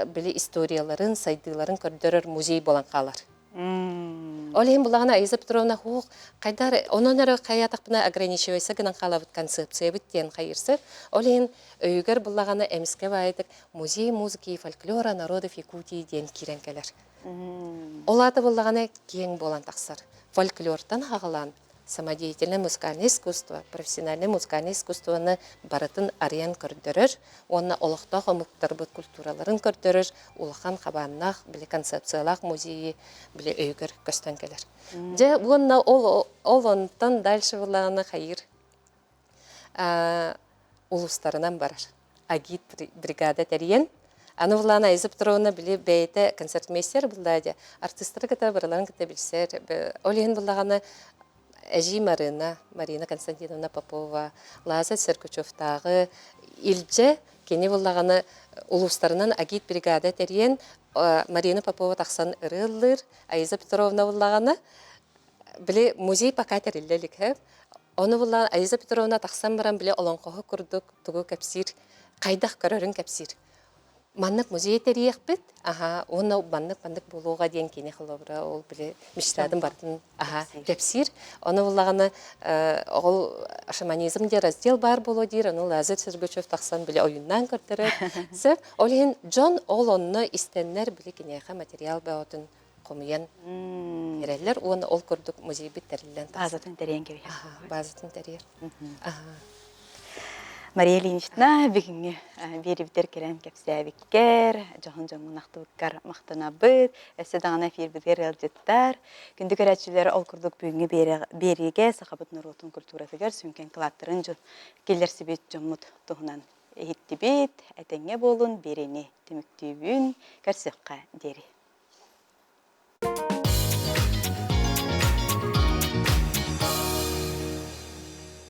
G: били историяларын, сайдыыларын көрдөрөр музей буолан хаалар. Ол иһин булаҕына Аиза Петровна хуох хайдар онон эрэ хайаатахпына ограничивайса гынан хаалабыт концепциябыт диэн хайырсар. Ол иһин өйүгэр буллаҕына эмискэ баайдык музей музыки и фольклора народов Якутии диэн киирэн кэлэр. Ол аата буллаҕына киэҥ буолан тахсар. Фольклортан хаҕалаан самодеятельное музыкальное искусство, профессиональное музыкальное искусствоны барытын арыйан көрдөрөр уонна олохтоох омуктарбыт культураларын көрдөрөр улахан хабааннаах били концепциялаах музейы били өйүгэр көстөн кэлэр. Дьэ уонна ол ол онтон дальше былааны хайыр улуустарынан барар. Агит бригада тэрийэн Аны Влана Аиза Петровна били бэйэтэ концертмейстер булла дии. Артистары кытта барыларын кытта билсэр. Ол иһин буллаҕына Эжи Марина, Марина Константиновна Попова, Лазарь Сергучевтааҕы илдьэ кини буллаҕына улуустарынан агит бригада тэрийэн Марина Попова тахсан ырыа ыллыыр, Аиза Петровна буллаҕына били музей пока тэриллэ илик Ону буллаан Аиза Петровна тахсан баран били олоҥхоһу курдук тугу кэпсиир, хайдах көрөрүн кэпсиир. Маннык музей тэрийиэхпит, аха, уонна маннык-маннык буолуоҕа диэн кини холобура ол били мечтатын барытын аха кэпсиир. Ону буллаҕына ол шаманизм диэн раздел баар буолуо диир, ону Лазарь Сергучев тахсан били ойуннаан көрдөрөр. Сөп. Ол иһин дьон ол онно истэннэр били киниэхэ материал бөҕөтүн хомуйан эрэллэр уонна ол курдук музейбит тэриллэн
A: базатын тэрийэн кэбиһэр
G: базатын тэрийэр
A: Мария Ильинична бүгүҥҥү биэрибитэр кэлэн кэпсээбиккэр, дьоһун дьоҥҥун ахтыбыккар махтанабыт. Өссө даҕаны эфирбитигэр ыалдьыттар. Күндү көрөөччүлэр ол курдук бүгүҥҥү биэриигэ сахабыт норуотун культуратыгар сүҥкэн кылааттарын дьон киллэрсибит дьоммут туһунан иһиттибит. Этэҥҥэ буолун, биэриини түмүктүүбүн. Көрсүөххэ диэри.